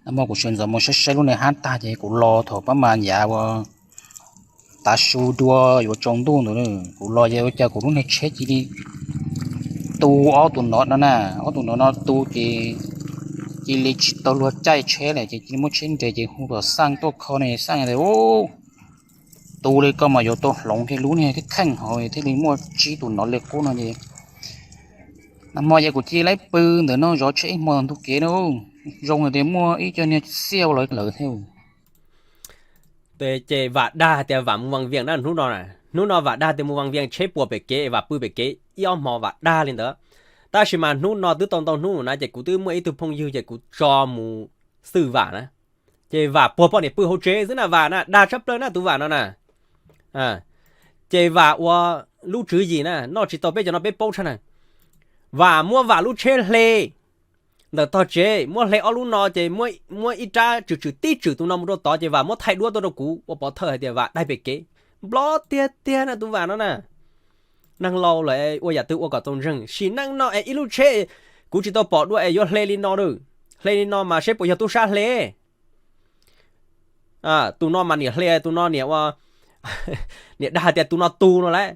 nag hmo kuv sawv ntxov mus saib saib lub niag hab tag ces kuv los thaum pab mas yav ua tav su dua yuav tsaus ntuj ntawd, kuv los ces ua cas kuv lub niag tsheb cia li tu ob tug nov no na, ob tug nov no tu ces cia li tsis tau luag caij tsheb lawm ces cia li muab tsheb nres ces hu tom Xaj tuaj kho ne, Xaj tias, Ub, tu li koj mas yuav tau hloov thiaj lub niag kheej hauv thiaj li muaj tsib tus nov li qub no ces nag hmo ces kuv cia li laib pw ntawm no zov tsheb ib hmo ntug kev na, zoo hais tias muaj ib co niag xiaj ua lawv lawv thiab. Ces Vam dag tias Vam mus Vaj Vias na hnub no, hnub no Vam dag tias mus Vaj Vias tsheb puas pem kev Vam pw pem kev ib ob hmo Vam dag li ntawd. Tab sis mas hnub no twb tau ntau hnub na ces kuv twb muaj ib tug phooj ywg ces kuv tso mus xwb Vam na. Ces Vam puag poj niam pw hauv tsev xwb na, Vam na dag tshaj plaws na tus Vam no na. Ces Vam ua lub tswv yim na noj tsis tau peb cov no peb paub tshaj na. Vam muab Vam lub tsheb hle ntawm tog tsev, muab hle ob lub no ces muab ib rab tswm tswm tib tswm tus no mus rau tod ces Vam muab thaij duab tuaj rau kuv ua pov thawj hais tias Vam daig pem kev. Nplob tiag tiag na tus Vam no na. Neeg laus lawm ua yam twg ua kom txaus ntseeg, sim neej no es ib lub tsheb kuv tsis tau pom dua es yuav hle li no, hle li no mas seb puas yog tub sab hle. Tus no mas niam hle, tus no niam ua, niam dag tias tus no tu no lawm,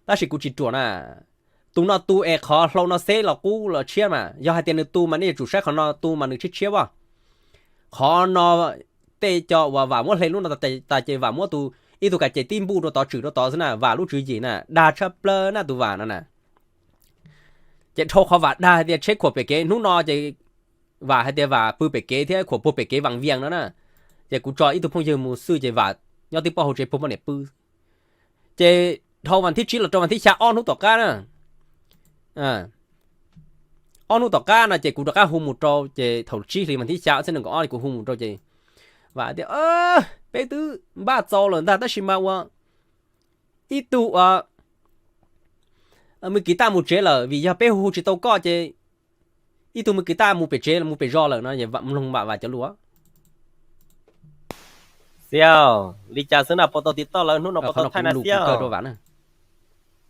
tab sis kuv tsis ruam na. Tus no tu es qhov hlau no xeb los qub los tshiab mas, yog hais tias nws tu mas nej yuav tsum saib qhov no tu mas nws tshiab tshiab as. Qhov no tej co uas Vam muab hle lub no tas ces Vam muab tus ib tug kas ces tib npuj rau tod tswm rau tod xwb na, Vam lub tswv yim na dag tshaj plaws na tus Vam no na. Ces dhau qhov Vam dag hais tias tsheb khuam pem kev hnub no ces Vam hais tias Vam pw pem kev thiab khuam puag pem kev Vaj Vias no na. Ces kuv tso ib tug phooj ywg mus xwb ces Vam nyob tib pob hauv tsev puag poj niam pw. Ces dhau vas thib tsib los rau vas thib xya ob hnub tom qab na, ob hnub tom qab no ces kuv rov qab hu mus rau ces thaum tsib hlis vas thib xya ob txhiab nees nkaum ob kuv hu mus rau ces Vam tias peb twb npaj txaus lawm ntag tab sis mas ua ib tug ua Mws Kis Taj mus tsev lawm vim yog peb hu tsis tau koj ces ib tug Mws Kis Taj mus pem tsev mus pem zos lawm no es mloog Vam Vas cov lus. Xiab, li cas xwb na puas tau tiv toj lawv hnub no puas tau thaij na Xiab?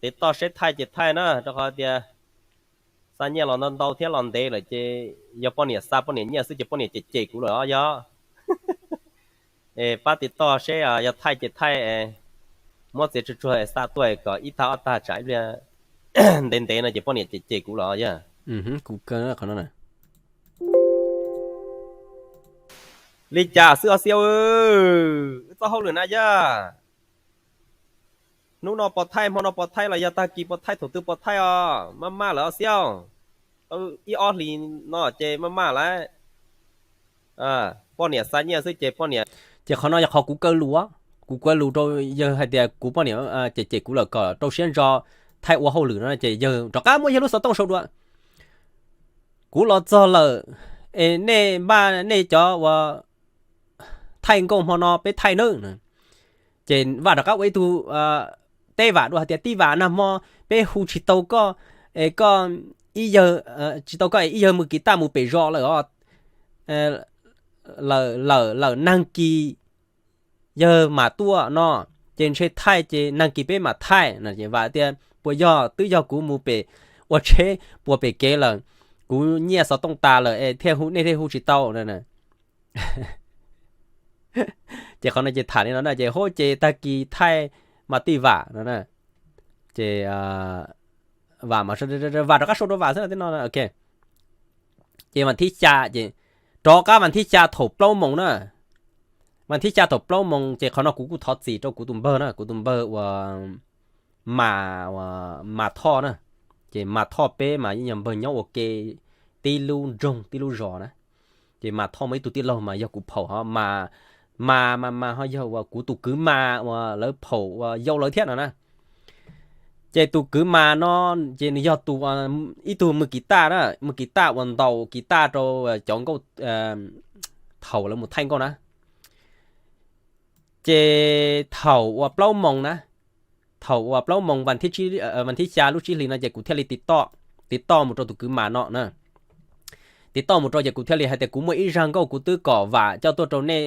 Tiv toj seb thaij ces thaij na rau qhov tias xa nyiaj los ntau ntau thiab los ntev lawm ces yog poj niam xa poj niam nyiaj xwb ces poj niam cem cem kuv lawm os yog. Es pab tiv toj seb yog thaij ces thaij, muab txiav tsuag tsuag xa tuaj kom ib tag ob tag tsam ib pliag ntev ntev no ces poj niam cem cem kuv lawm os yog. Kuv qhov no na. Li cas xwb os Xiab, wb txoj hauj lwm na yog. Hnub no pov thaij hmo no pov thaij los yog tag kis pov thaij thaum twg pov thaij os, maj maj lawm os Xiab. Tau ib ob hlis no ces maj maj lawm. Poj niam xa nyiaj xwb ces poj niam. Ces qhov no yog qhov kuv kaw lus, kuv kaw lus rau yawg hais tias kuv poj niam cem cem kuv lawm kom rau siab ntso thaij ua hauj lwm no ces yawg rov qab muab yawg lub xov tooj sau dua. Kuv los txog lawm es nej npaj nej cov uas thaij nkauj hmo no peb thaij nawb. Ces Vam rov qab ua ib tug teb Vam dua hais tias tij Vam, nag hmo peb hu tsis tau koj, koj ib yawg, tsis tau koj es ib yawg Mws Kis Taj mus pem zos lawm os. Lawm lawm lawm, nag kis yawg mam tuaj no, ces ntshe thaij ces nag kis peb mam thaij. Vam tias puas yog twb yog kuv mus pem ua tsheb puas pem kev lawm, kuv nyiaj xov tooj tas lawm es thiaj hu nej thiaj hu tsis tau. Ces qhov no ces tham li no na ces hub ces tag kis thaij mas tij Vam no na. Ces Vam, Vam rov qab sau rau Vam xwb no. Ces vas thib xya ces rov qab vas thib xya thaum plaub moos na. Vas thib xya thaum plaub moos ces qhov no kuv kuj thov txim rau kuv tus npawg na, kuv tus npawg uas Mas, Mas Thoj na. Ces Mas Thoj peb mas yeej yog npawg nyob ua ke tib lub nroog tib lub zos na. Ces Mas Thoj muaj ib tug tij laug mas yog kuv phaum ho, Mas, Mas, Mas, Mas ho yog uas kuv tus kwv Mas uas lawv phaum uas yau lawv thiab no na. Ces tus kwv Mas no ces nws yog tus, ib tug mws kiv taj na, mws kiv taj uas ntaus kiv taj rau cov nkauj thaum lawv mus thaij nkauj na. Ces thaum uas plaub moos na, thaum uas plaub moos vas thib xya lub tsib hlis no ces kuv thiaj li tiv toj, tiv toj mus rau tus kwv Mas no na. Tiv toj mus rau ces kuv thiaj li hais tias kuv muaj ib zaj nkauj kuv twb kom Vam coj tuaj rau nej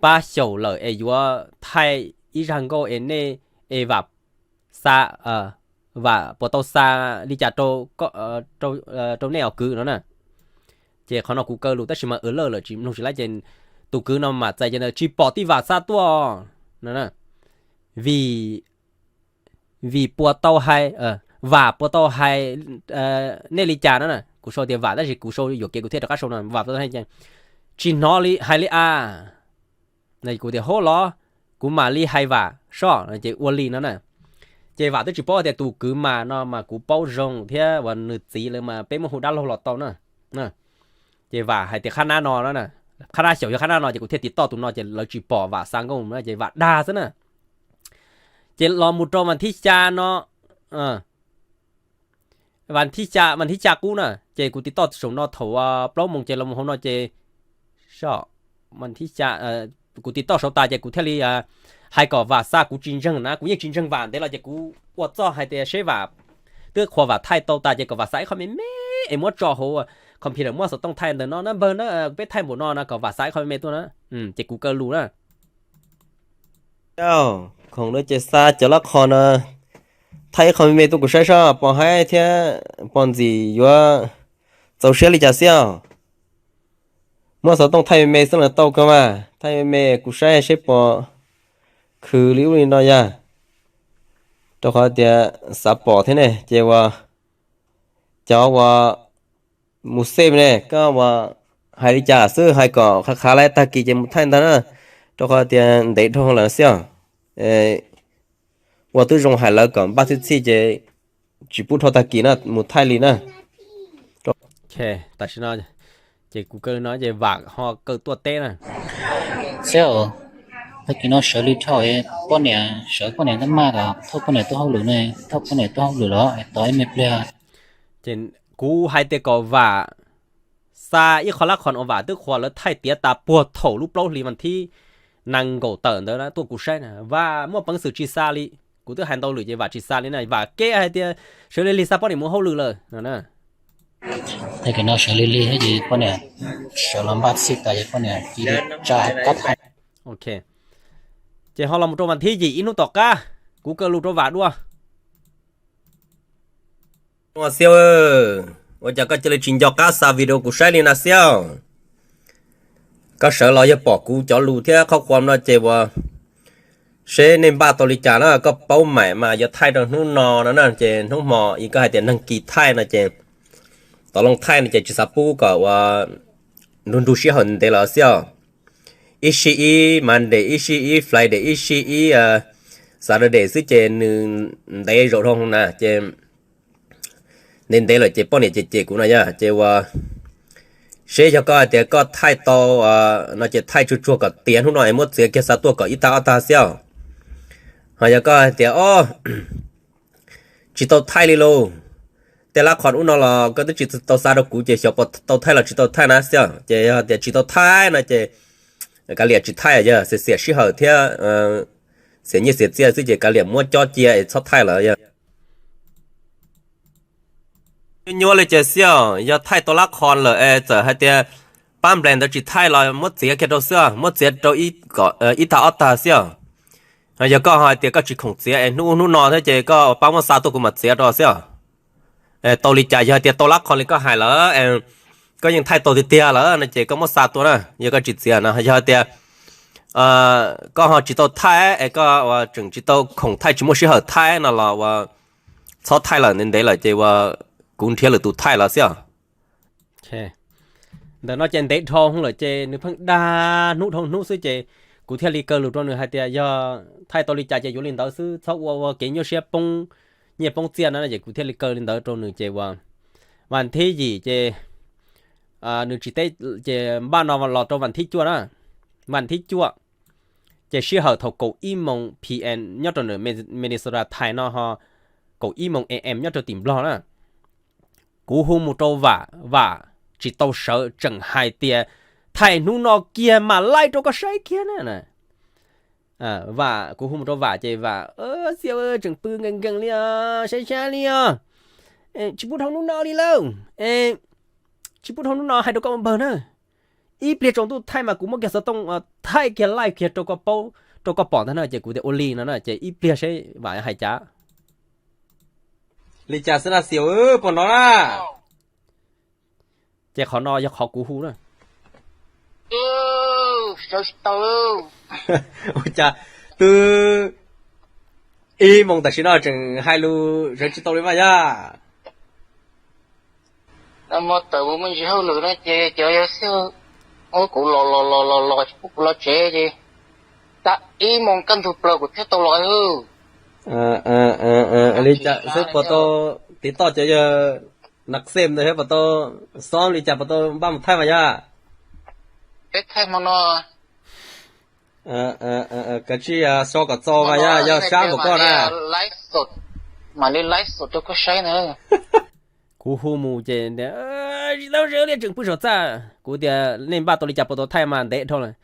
pab xyaum lawm es yuav thaij ib zaj nkauj es nej, es Vam xa, Vam puas tau xa li cas rau, rau nej os kwv no na. Ces qhov no kuv kaw lus tab sis mas ua lawj lawm tsis mloog tsis laib ces tus kwv no mas txais ces tsis pom tij Vam xa tuaj no na. Vim, vim puas tau hais, Vam puas tau hais nej li cas no na. Kuv sau tias Vam tab sis kuv sau yuam kev kuv thiaj rov qab sau no, Vam puas tau hais, tsis hnov li hais li a. Kuv tias hauj los, kuv mam li hais Vam soj ces ua li no na. Ces Vam twb tsis paub tias tus kwv Mas no mas kuv paub zoo thiab uas nws txiv lawv mas peb muab hu dab laug los tau na. Ces Vam hais tias qhab nab no, qhab nab xyaum yog qhab nab no ces kuv thiaj tiv toj tus no ces lawv tsis pom Vam xa nkauj no ces Vam dag xwb na. Ces los mus rau vas thib xya no, vas thib xya, vas thib xya qub na ces kuv tiv toj saum no thaum plaub moos ces los mus hauv no ces, kuv tiv toj saud tas ces kuv thiaj li hais kom Vam xa, kuv tsis ntseeg na, kuv yeej tsis ntseeg Vam ntev los ces kuv ua txuj hais tias seb Vam, twb qhuas Vam thaij tau tas ces kom Vam xa ib qho me me es muab tso hauv computer muab xov tooj thaij ntawm no na npawg na, peb thaij npaum no no kom Vam xa ib qho me me tuaj na. Ces kuv kaw lus na. Khoom no ces xa cov lab qhos no thaij ib qho me me tuaj kuv saib seb pos haib thiab pos ntxim yuav txaus siab li cas xwb os. Muab xov tooj thaij me me xwb los tau kawg mas, thaij me me kuv saib seb pos khwv li ub li no yog. Rau qhov tias xav pom thiab ne ces uas cov uas mus xej ne, koj uas hais li cas xwb hais kom qhav qhav lawm tag kis ces mus thaij ntag na. Rau qhov tias ntev dhau lawm xwb os. Ua twb zoo hais lawv kom npaj txhij txhij ces tsis pub dhau tag kis na, mus thaij li na. Tam sim no ces kuv kaw no ces Vam ho kaw tuaj teb na. Xwb, tag kis no sawv li dhau, poj niam sawv poj niam tab maj los thauj poj niam tuaj hauj lwm ne, thauj poj niam tuaj hauj lwm los tos ib me pliag. Ces kuv hais tias kom Vam xa ib qho lab qhos uas Vam twb qhuas lawv thaij tiav tas puag thaum lub plaub hlis vas thib nees nkaum tawm ntawd tuaj kuv saib na, Vam muaj peev xwm tsis xa li. Kuv twb hais ntau lwm ces Vam tsis xa li na, Vam keb hais tias sawv li lig xa poj niam mus hauj lwm lawm no na. Tag kis no sawv li lig ces poj niam sawv los npaj txhij tas ces poj niam cia li tsa kab thaij. Ces ho los mus rau vas thib yim ib hnub tom qab, kuv kaw lus rau Vam dua. Xiab, ua cas koj cia li tsis nco qab xa video kuv saib li na Xiab? Koj sawv los yog pom kuv cov lus thiab qhov quam no ces uas seb nej npaj tau li cas na, koj paub maim mas yuav thaij rau hnub no no na, ces hnub hmo es koj hais tias neeg kis thaij no ces tov loo thaij no ces tsis xav pub kom uas nrug nrug sij hawm ntev los Xiab. Ib sij ib Monday, ib sij ib Friday, ib sij ib Saturday xwb ces nws ntev zaum dhau na ces ntev ntev lawm ces poj niam cem cem kuv no yog ces uas seb yog koj hais tias koj thaij tau no ces thaij tsuag tsuag kom tiav hnub no es muab txiav kiag xa tuaj kom ib tag ob tag Xiab. Ho yog koj hais tias o tsis tau thaij li lauj, tej lab qhos ub no los koj twb tsis tau xa rau kuv ces xyov puas tau thaij los tsis tau thaij na Xiab. Ces yog tias tsis tau thaij no ces kav liam tsis thaij, yog xiam xiam sij hawm thiab xiam nyiaj xiam txiaj xwb ces kav liam muab cob cia es txhob thaij lawm yog. Nyuaj nyuaj li ces Xiab, yog thaij tau lab qhos lawm es txawm hais tias pab nples ntawd tsis thaij los muab txiav kiag rau xwb, muab txiav rau ib tag ob tag Xiab. Yog koj hais tias koj tsis khoom txiav es hnub ub hnub no thiab ces koj pab muab xa tuaj kuv mam txiav rau Xiab. Tau li cas, yog tias tau lab qhos li koj hais lawm, koj yeej thaij tau tiag tiag lawm no ces koj muab xa tuaj na, yog koj tsis txiav no. Yog tias koj ho tsis tau thaij es koj tseem tsis tau khoom thaij, tsis muaj sij hawm thaij no los uas txhob thaij lawm, ntev ntev lawm ces uas kuv nrhiav lwm tus thaij los Xiab. Ntawm no ces ntev dhau lawm ces nws pheej dag hnub dhau hnub xwb ces kuv thiaj li kaw lus rau nws hais tias yog thaij tau li cas ces yuav li ntawd xwb, txhob ua ua kev nyuaj siab poob nyiaj poob txiaj no ces kuv thiaj li kaw li ntawd rau nws ces uas vas thib yim ces nws tsis teb ces npaj no los rau vas thib cuaj na, vas thib cuaj. Ces sij hawm thaum kaum ib moos P M nyob rau nws Minnesota Time no ho kaum ib moos A M nyob rau tim Nplog na. Kuv hu mus rau Vam, Vam tsis tau sawv, tseem hais tias thaij hnub no kiag mam laij rau koj saib kiag na. Vam, kuv hu mus rau Vam ces Vam, xiv, tseem pw nkees nkees li os, saib saib li os, tsis pub dhau hnub no li lauj, tsis pub dhau hnub no hais rau koj ua npawg na. Ib pliag tsaus ntuj thaij mas kuv muab kiag xov tooj thaij kiag laij kiag rau koj paub, rau koj pom ntag na. Ces kuv tias ua li no na, ces ib pliag seb Vam hais cas. Li cas xwb na xiv, puas hnov na? Ces qhov no yog qhov kuv hu na. Ua cas twb ib moos tam sim no tseem hais lus sawv tsis tau li mas yog? Tawm mus me ntsis hauj lwm no ces cov yawg xwb, kuv los los los los los tsis pub kuv los tsev ces tag ib moos kaj ntug plaws kuv thiaj tau los. Li cas xwb puas tau tiv toj cov yawg na xem ntawd thiab puas tau xob li cas puas tau npaj mus thaij mas yog? Peb thaij hmo no. Kav tsij so kom txaus mas yog, yog sab npaum koj na. Mam li live sod rau koj saib na. Kuv hu mus ces tsis tau sawv li tseem pw saum txaj. Kuv tias nej npaj tau li cas puas tau thaij mas ntev dhau lawm.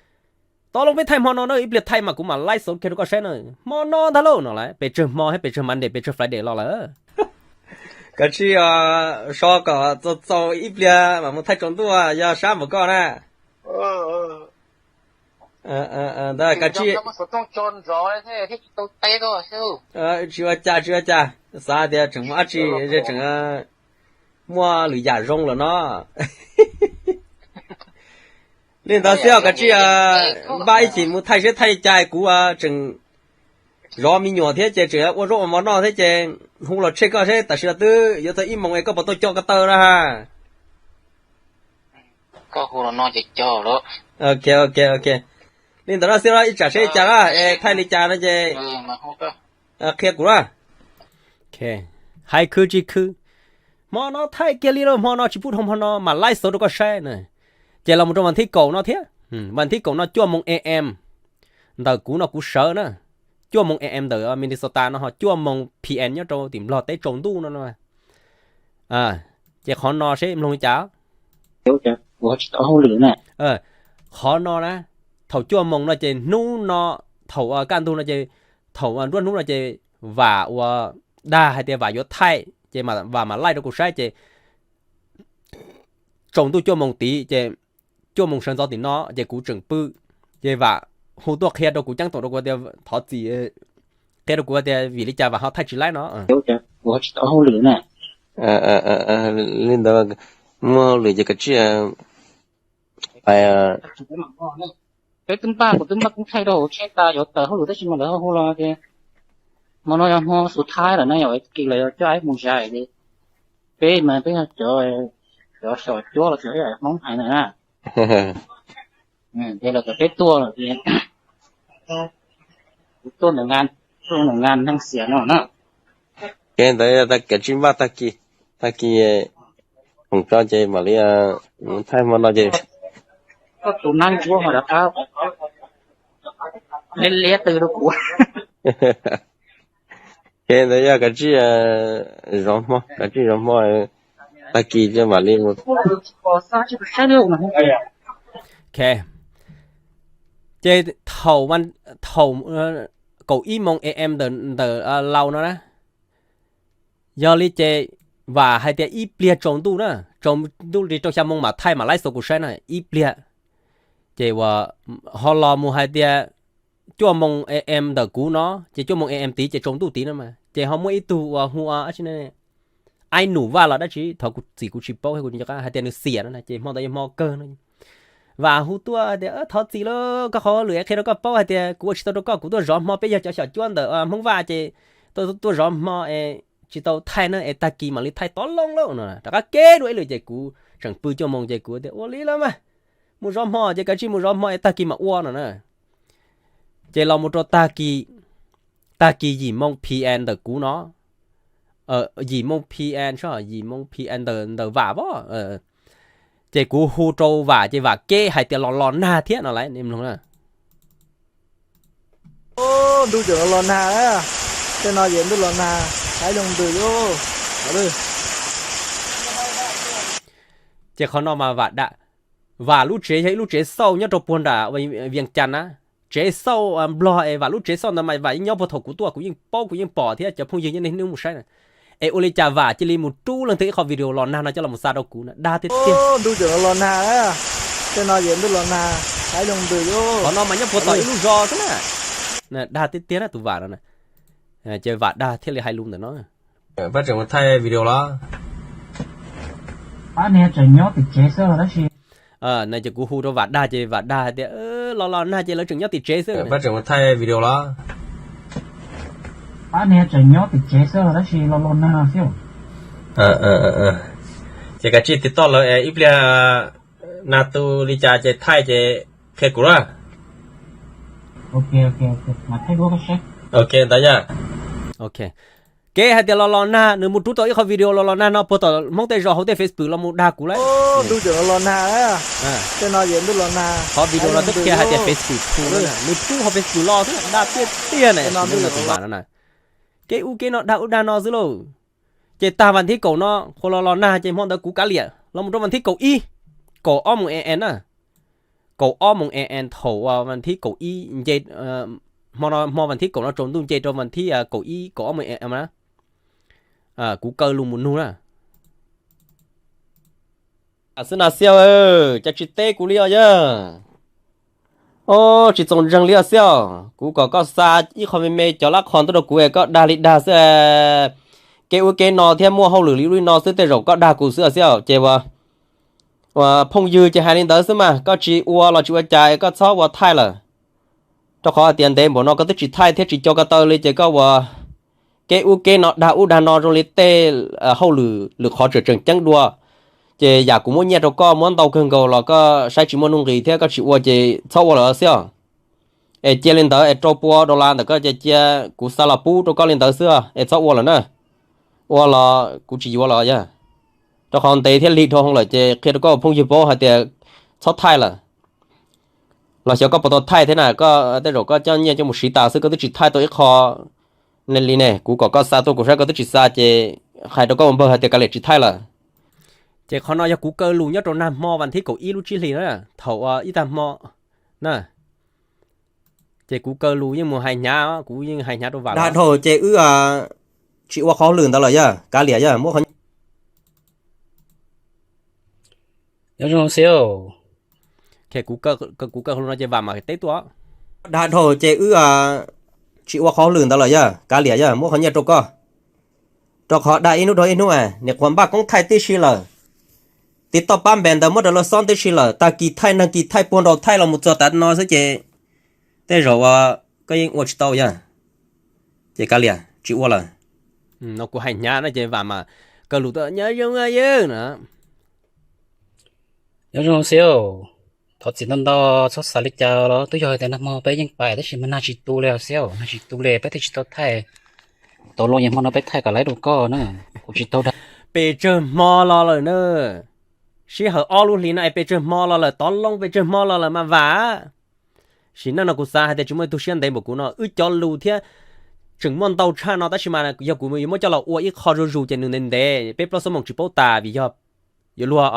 Tau los peb thaij hmo no na, ib pliag thaij mas kuv mam live sod kiag rau koj saib na. Hmo no ntag lauj no lawm, pes tsawg hmo thiab pes tsawg Monday pes tsawg Friday los lawm. Kav tsij so kom txaus txaus ib pliag mam mus thaij tsaus ntuj yog sab npaum koj na. Ntawd kav tsij, tsis ua cas tsis ua cas, xav tias tseem muaj dab tsi, tseem muaj lwm yam zoo lawm no. Li ntawd xwb os, kav tsij npaj ib chim mus thaij seb thaij li cas, kuv tseem zov me nyuam thiab ces tseem ua zaub ua mov noj thiab ces hu los tseg koj seb tam sim no twb yuav txog ib moos es koj puas tau co ko taw na. Ok, ok, ok. Li ntawd no xwb, ib tsam seb li cas na, es thaij li cas no ces qhia kuv na. Hais khwv tsis khwv, hmo no thaij kiag li lauj, hmo no tsis pub dhau hmo no mas live show rau koj saib na. Ces los mus rau vas thib kaum no thiab, vas thib kaum no cuaj moos A M ntawm kuv no kuv sawv na, cuaj moos A M ntawm Minnesota no ho cuaj moos P M nyob rau tim Nplog teb tsaus ntuj no. Ces qhov no seb mloog li cas. Qhov no na, thaum cuaj moos no ces hnub no, thaum kaj ntug no ces, thaum nruab hnub no ces Vam ua dag hais tias Vam yuav thaij ces Vam mam laij rau kuv saib ces tsaus ntuj cuaj moos tid ces cuaj moos sawv ntxov tim no ces kuv tseem pw, ces Vam hu tuaj qhia rau kuv ceeb toom rau kuv tias thov txim, qhia rau kuv tias vim li cas Vam ho thaij tsis laib no. Li ntawd muaj hauj lwm ces kav tsij pais. Peb twb npaj, kuv twb npaj koob thaij rau hauv tsheb tas yuav tawm hauj lwm tab sis mas lawv hu los ces hmo no yog hmo xus thaib lawm na, yog kis lawv coj aib mus zais li. Peb mas peb yog cov, cov xyom cuab los cov Hmoob hais na. Ces lawv kom peb tuaj lawm ces kuv tuaj ntawm ngan, tuaj ntawm ngan neeg xiam no na. Ces ntawd yog tag kis tsis npaj tag kis, tag kis khoom tso ces mam li thaij hmo no ces koj tus neeg ua ho rov qab liab liab tw rau kuv. Ces ntawd yog kav tsij zov hmo, kav tsij zov hmo, tag kis mam li mus. Ces thaum, thaum kaum ib moos A M ntawm Laus no na, yog li ces Vam hais tias ib pliag tsaus ntuj na, tsaus ntuj li rau xya moos mam thaij mam laib xov kuv saib na ib pliag. Ces uas ho los mus hais tias cuaj moos A M ntawm kuv no ces cuaj moos A M tid ces tsaus ntuj tid no mas ces ho muaj ib tug uas hu ua Aib Num Vaj los dab tsi, thov kuv txim kuv tsis paub thiab kuv tsis nco qab, hais tias nws xiam no na ces hmo ntawd yog hmo kawg no. Vam hu tuaj tias thov txim lauj, koj qhov lwm qhia rau koj paub hais tias kuv ua tsis tau rau koj, kuv tuaj zov hmo, peb yog cov xyom cuab ntawm Hmoob Vaj ces tuaj, tuaj zov hmo es tsis tau thaij na es tag kis mam li thaij tod loo lauj no. Rov qab kev dua ib lwm ces kuv tseem pw cuaj moos ces kuv tias ua li los mas, mus zov hmo ces kav tsij mus zov hmo es tag kis mam ua no na. Ces los mus rau tag kis, tag kis yim moos P M ntawm kuv no, yim moos P M, yim moos P M ntawm, ntawm Vam pab. Ces kuv hu rau Vam ces Vam keb hais tias los los nag thiab no lawm, nej mloog na. Ntuj tseem los los nag, tej no ces ntuj los nag, haib zoo ntws li. Ces qhov no mas Vam da, Vam lub tsev yog ib lub tsev xauj nyob rau puag nram Vias Cas na. Tsev xauj Nplog es Vam lub tsev xauj ntawd mas Vam yeej nyob puag thaum kuv tuaj, kuv yeej paub, kuv yeej pom thiab cov phooj ywg nyob nej hnub mus saib na. Es ua li cas Vam cia li mus rub leej twg ib qho video los nag no coj los mus xa rau kuv na, dag tiag tiag. Ntuj tseem los los nag, tej no ces ntuj los nag, haib zoo ntws li. Qhov no mas nyob puag tom ib lub zos xwb na. Dag tiag tiag na tus Vam no na. Ces Vam dag thiaj li hais lus ntawm no. Pab tseem mus thaij video los? Pab niag tseem nyob tim tsev xwb tab sis. Ces kuv hu rau Vam dag ces Vam dag hais tias los los nag ces lawv tseem nyob tim tsev xwb. Pab tseem mus thaij video los? Pab niag tseem nyob tim tsev xwb tab sis los los nag xwb. Ces kav tsij tiv toj lawv es ib pliag nag tu li cas ces thaij ces qhia kuv na. Ok, ntawd yog. Kev hais tias los los nag, nws mus rub tau ib qho video los los nag no puag tom Hmoob tej zos hauv tej Facebook los mus dag kuv lawm. Ntuj tseem los los nag, tej no ces ntuj los nag, qhov video no twb qhia hais tias Facebook thu na, nws rub hauv Facebook los xwb, dag tiag tiag na, tus Vam no na. Kev ub kev no dag ub dag no xwb lauj. Ces tag vas thib kaum no qhuav los los nag ces hmo ntawd kuv kav liam los mus rau vas thib kaum ib, kaum ob moos am na. Kaum ob moos am thaum vas thib kaum ib nce, hmo vas thib kaum no tsaus ntuj nce rau vas thib kaum ib kaum ob moos am na. Kuv kaw lus mus nug na. Xwb na Xiaj, cas tsis teb kuv li os yawg? Tsis txaus ntseeg li os Xiaj. Kuv kom koj xa ib qho me me cov lab qho ntuj rau kuv es koj dag li dag xwb. Kev ub kev no thiab muaj hauj lwm li ub li no xwb tej zaum koj dag kuv xwb os Xiaj. Ces ua, ua phooj ywg ces hais li ntawd xwb mas, koj tsis ua los tsis ua cas es koj txhob ua thaij lawm. Rau qhov hais tias ntev npaum no koj twb tsis thaij thiab tsis co ko taw li ces koj ua kev ub kev no dag ub dag no zoo li tej hauj lwm lwm qhov tseem tseem ceeb dua. Ces yam kuv muab nyiaj rau koj muab ntau kawg nkaus los koj saib tsis muaj nuj nqis thiab koj tsis ua ces txhob ua lawm Xiaj. Es cia li ntawd es rau pua dollar ntawm koj ces cia kuv xa los pub rau koj li ntawd xwb es txhob ua lawm na. Ua los kuv tsis yuav lawm yog. Rau qhov ntev thiab lig dhau hwv lawm ces qhia rau koj phooj ywg paub hais tias txhob thaij lawm. Los xyov koj puas tau thaij thiab na, koj tej zaum koj coj nyiaj coj mus siv tas xwb koj twb tsis thaij tau ib qho li ne. Kuv kom koj xa tuaj kuv saib koj twb tsis xa ces hais rau koj ua npawg hais tias kav liam tsis thaij lawm. Ces qhov no yog kuv kaw lus nyob rau nag hmo vas thib kaum ib lub tsib hlis na, thaum ib tag hmo na. Ces kuv kaw lus yeej mus hais hnyav, kuv yeej hais hnyav rau Vam. Dag dhau ces wb tsis ua qhov hauj lwm ntawd lawm yog kav liam yog muab qhov Nyob zoo Xiaj. Kuv kaw lus no ces Vam mam teb tuaj. Dag dhau ces wb tsis ua qhov hauj lwm ntawd lawm yog kav liam yog muab qhov nyiaj rau koj. Rau qhov dag ib hnub dhau ib hnub, nim qhuav npaj koob thaij tib si lawm. Tiv toj pab npe ntawd muab rau lawv xob tib si lawm, tag kis thaij nag kis thaij puag nraud thaij los mus txog tav no xwb ces tej zaum koj yeej ua tsis tau yog. Ces kav liam tsis ua lawm. No kuv hais hnyav no ces Vam mas kaw lus tuaj nyob zoo yawg no. Nyob zoo Xiaj, thov txim ntau ntau txhob xav li cas los twb yog hais tias nag hmo peb yeej pais tab sis mas nag tsis tu li Xiaj, nag tsis tu li peb thiaj tsis tau thaij. Tau loo yog hmo no peb thaij kom laiv rau koj na, kuv tsis tau dag. Pes tsawg hmo los lawm na, sij hawm ob lub hlis no es pes tsawg hmo los lawm, tov loo pes tsawg hmo los lawm mas Vam. Sim neej no kuv xav hais tias tsis muaj ib tug siab ntev npaum kuv no, wb cov lus thiab tseem muaj ntau tshaj no tab sis mas yog kuv yuav muab coj los ua ib qho zuj zus ces nws ntev ntev peb plaub xuab moos tsis paub tas vim yog yuav luag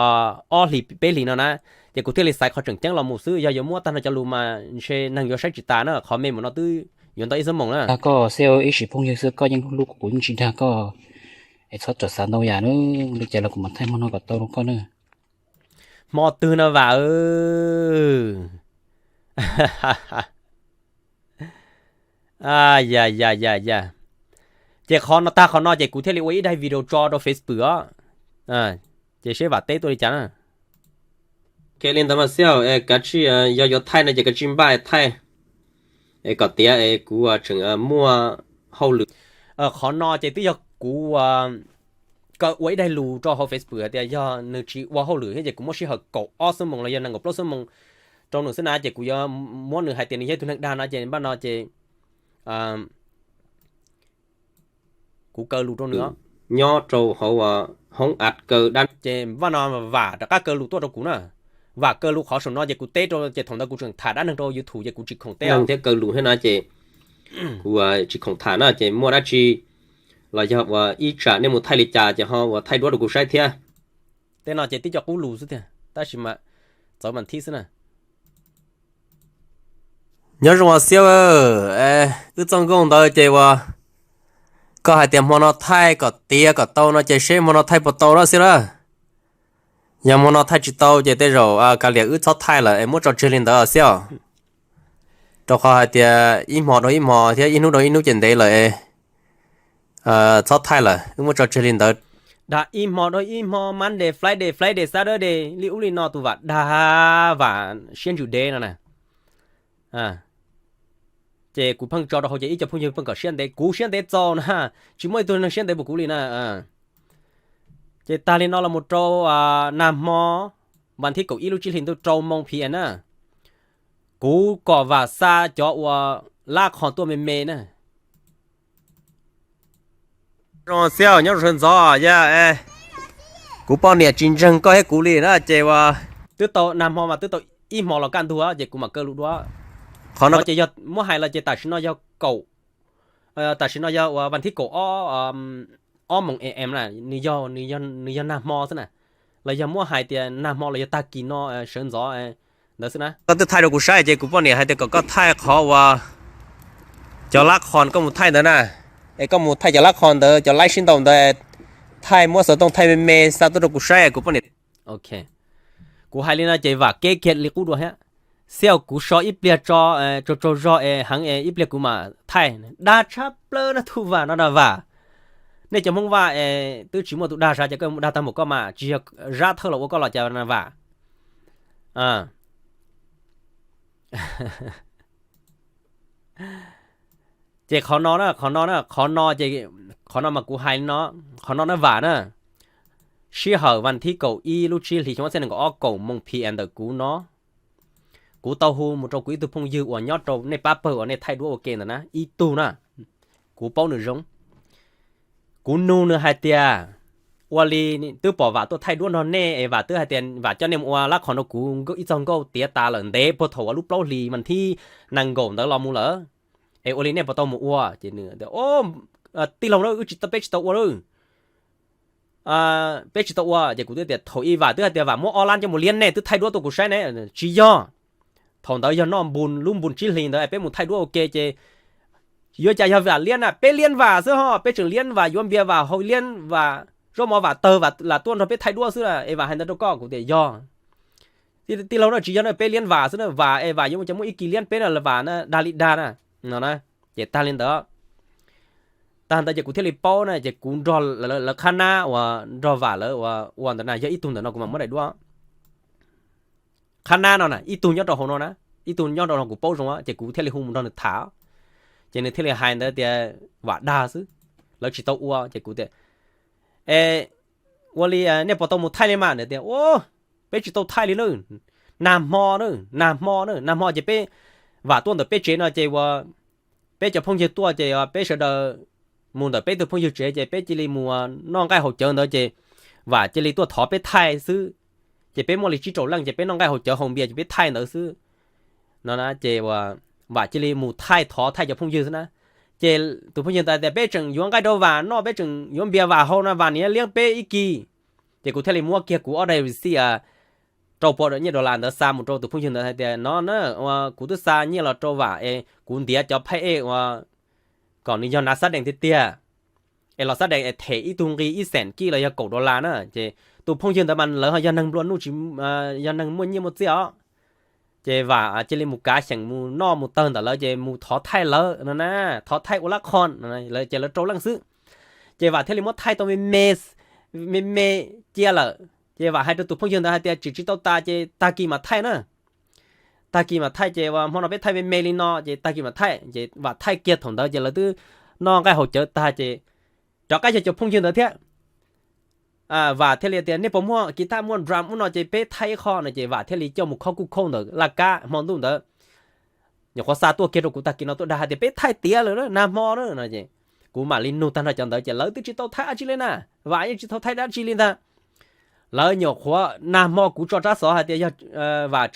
ob hlis peb hlis no na. Ces kuv thiaj li xaiv qhov tseem ceeb los mus xwb, yog yuav muab tag nrho cov lus mas ntshe neeg yuav saib tsis tas na, qhov me mus no twb yuav ntau ib xuab moos na. Dag koj Xiaj, ib sim phooj ywg xwb koj yeej hlub kuv kuv yeej tsis dag koj. Es txhob ram xav ntau yam na, li cas los kuv mam thaij hmo no kom tau rau koj na. Hmo twg no Vam? Ya ya ya ya. Ces qhov no tag qhov no ces kuv thiaj li ua ib daim video tso rau Facebook os. Ces seb Vam teb tuaj li cas na. Li ntawd mas Xiaj, kav tsij yog yuav thaij no ces kav tsij npaj thaij es kom tiav es kuv tseem muaj hauj lwm. Qhov no ces twb yog kuv kaw ua ib daim lus rau hauv Facebook hais tias yog nws tsis ua hauj lwm thiab ces kuv muab sij hawm kaum ob xuab moos los yog nees nkaum plaub xuab moos rau nws xwb na, ces kuv yuav muab nws hais tias nws yog ib tug neeg dag no ces npaj no ces kuv kaw lus rau nws os. nyob rau hauv hoob at kaw dab. Ces Vaj no Vam rov qab kaw lus tuaj rau kuv na. Vam kaw lus qhov saum no ces kuv teb rau, ces thaum ntawd kuv tseem tham dab neeg rau YouTube ces kuv tsis khoom teb thiab kaw lus thiab no ces kuv tsis khoom tham na, ces muaj dab tsi los yog uas ib tsam nej mus thaij li cas ces ho uas thaij duab rau kuv saib thiab. Tej no ces tib co qub lus xwb tiag, tab sis mas txawv mas thib xwb na. Nyob zoo Xiab, wb txoj nkauj ntawd ces uas koj hais tias hmo no thaij kom tiav kom tau no ces seb hmo no thaij puas tau na Xiab lawm. Yog hmo no thaij tsis tau ces tej zaum kav liam wb txhob thaij lawm es muab tso tseg li ntawd Xiab os. Rau qhov hais tias ib hmo dhau ib hmo thiab ib hnub dhau ib hnub ces ntev lawm es txhob thaij lawm, wb muab tso tseg li ntawd. Dag ib hmo dhau ib hmo, Monday, Friday, Friday, Saturday li ub li no tus Vam dag Vam siab ntsws dev no na. Ces kuv pheej tso rau hauv ces ib co phooj ywg pheej kom siab ntev, kuv siab ntev txaus na, tsis muaj ib tug neeg siab ntev puas kuv li na. Ces tag li no los mus rau nag hmo, vas thib kaum ib lub tsib hlis ntuj rau moo P M na, kuv kom Vam xa cov uas lab qhos tuaj me me na. Zoo Xiab, nyob zoo sawv ntxov yog kuv poj niam tsis ntseeg koj thiab kuv li na ces uas twb tau nag hmo mas twb tau ib hmo los kaj ntug ces kuv mam kaw lus dua. Qhov no ces yog muab hais los ces tam sim no yog kaum, tam sim no yog uas vas thib kaum ob, ob moos A M na, nws yog, nws yog nag hmo xwb na. Los yog muab hais tias nag hmo los yog tag kis no sawv ntxov ntawd xwb na. Koj twb thaij rau kuv saib ces kuv poj niam hais tias kom koj thaij qhov uas cov lab qhos koj mus thaij ntawd na, es koj mus thaij cov lab qhos ntawd, cov laib sib ntaus ntawd, thaij muab xov tooj thaij me me xa tuaj rau kuv saib kuv poj niam. Ok, kuv hais li no ces Vam keb kiag li qub dua thiab. Xiab, kuv so ib pliag tso, tsaug tsaug zog es heev es ib pliag kuv mam thaij. Dag tshaj plaws no tus Vam no na Vam. Nej cov Hmoob Vaj es twb tsis muaj tus dag sav ces koj mus dag tag npaum koj mas tsis yog Zab Thawj los ua koj los cas na Vam. Ces qhov no na, qhov no na, qhov no ces, qhov no mas kuv hais li no, qhov no na Vam na, sij hawm vas thib kaum ib lub tsib hlis xyoo ob txhiab nees nkaum ob kaum moos P M ntawm kuv no, kuv tau hu mus rau kuv ib tug phooj ywg uas nyob rau nej pab pawg uas nej thaij duab ua ke ntawd na, ib tug na, kuv paub nws zoo. Kuv nug nws hais tias, ua li twb pom Vam tuaj thaij duab nrog nej es Vam twb hais tias Vam coj nej mus ua lab qhos nrog kuv ib txog nkauj tiav tas lawm ntev puag thaum uas lub plaub hlis mas thib nees nkaum ntawd los mus lawm, es ua li nej puas tau mus ua? Ces nws tias, tij laug na, wb tsis tau, peb tsis tau ua lawm. Peb tsis tau ua. Ces kuv twb tias thaum ub Vam twb hais tias Vam muab ob lab coj mus liab nej twb thaij duab tuaj kuv saib ne. Tsis yog, thaum ntawd yog noj npun, lub npun tsib hlis ntawd peb mus thaij duab ua ke ces yuav cas yog Vam liab na, peb liab Vam xwb ho, peb tseem liab Vam, yuav npias Vam, hau liab Vam, zaub mov Vam tawg Vam lam tuaj nrog peb thaij duab xwb es Vam hais ntawd rau koj. Kuv tias yog. Tij laug na, tsis yog na, peb liab Vam xwb na, Vam es Vam yuav cas muaj ib kis liab peb na, Vam na dag li dag na, no na. Ces tag li ntawd, tag ntawd ces kuv thiaj li paub na, ces kuv nrog lawv qhab nab uas nrog Vam lawv ua ntawd na, yog ib tug ntawm no kuv mam muab daim duab. Qhab nab no na, ib tug nyob rau hauv no na, ib tug nyob rau no kuv paub zoo, ces kuv thiaj li hu mus nrog nws tham. Ces nws thiaj li hais ntawd tias Vam dag xwb, lawv tsis tau ua. Ces kuv tias, e, ua li nej puas tau mus thaij li mas? Nws tias, peb tsis tau thaij li na, nag hmo na, nag hmo na, nag hmo ces peb, Vam tuaj ntawm peb tsev no ces uas peb cov phooj ywg tuaj ces peb sawv daws mus ntawm peb tug phooj ywg tsev ces peb cia li mus noj nqaij haus cawv ntawd ces Vam cia li tuaj thov peb thaij xwb. Ces peb muaj li tsib rau leej ces peb noj nqaij haus cawv haus npias ces peb thaij ntawd xwb. No ces Vam cia li mus thaij, thov thaij cov phooj ywg xwb na. Ces tus phooj ywg ntawd tias peb tseem yuav nqaij rau Vam noj, peb tseem yuav npias Vam haus no, Vam niam liab peb ib kis. Ces kuv thiaj li muab kiag kuv ob daim receipt rau pua nyiaj dollar ntawd xa mus rau tus phooj ywg ntawd hais tias no na, kuv twb xa nyiaj los rau Vam es kuv ntiav cov phaj ej uas kom nws yog Nav Xab Dees tiag tiag, es Los Xab Dees es them ib tug nqi ib xees kij los yog kaum dollar na. Ces tus phooj ywg ntawd mas lawv ho yog neeg nplua nuj, tsis yog neeg muaj nyiaj muaj txiaj os. Ces Vam cia li mus kav xyeem mus noj mus tawg ntawm lawv ces mus thov thaij lawv no na, thov thaij ua lab qhon, ces lawv rau leej xwb. Ces Vam thiaj li muab thaij tau me me, me me cia lawm. Ces Vam hais rau tus phooj ywg ntawd hais tias tsis tsis tau tas ces tag kis mam thaij na. Tag kis mam thaij ces hmo no peb thaij me me li no ces tag kis mam thaij. Ces Vam thaij kiag thaum ntawd ces lawv twb noj nqaij haus cawv tag ces rov qab yog cov phooj ywg ntawd thiab. Vam thiaj li tias nej puas muaj kiv thaj muaj drum ub no ces peb thaij ib qho no ces Vam thiaj li coj mus khob kuj khauj ntawm laj kab hmo ntuj ntawd. Nyuam qhuav xa tuaj kiag rau kuv tag kis no tuaj dag hais tias peb thaij tiav lawm na, nag hmo na no ces Kuv mam li nug tag nrho cov ntawd ces lawv twb tsis tau thaij dab tsi li na. Vam yeej tsis tau thaij dab tsi li ntag. Lawv nyuam qhuav nag hmo kuv tso rab xov hais tias yog Vam,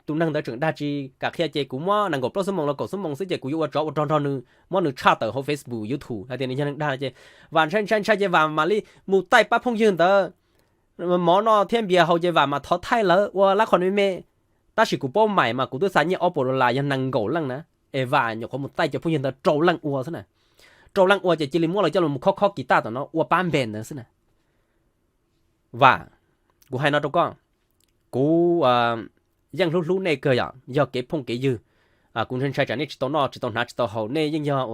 tus neeg ntawd tseem dag tsis kam qhia ces kuv muab nees nkaum plaub xuab moos los kaum xuab moos xwb ces kuv yuav ua tsov ua rog nrog nws, muab nws tshaj tawm hauv Facebook, YouTube hais tias nws yog neeg dag ces Vam ntshai ntshai ntshai ces Vam mam li mus taij pab phooj ywg ntawd mov noj thiab npias haus ces Vam mam thov thaij lawv ua lab qhov me me. Tab sis kuv paub mais mas kuv twb xa nyiaj ob puas dollar yog nees nkaum leej na, es Vam nyuam qhuav mus taij cov phooj ywg ntawd rau leej ua xwb na. Rau leej ua ces cia li muab lawv coj los khob khob kiv taj tom no ua pab npe ntawd xwb na. Vam, kuv hais no rau koj, kuv yeej hlub hlub nej kawg yom, yog kev phooj kev ywg. Kuv ntshai ntshai tsam nej tsis tau noj tsis tau hnav tsis tau haus, nej yeej yog,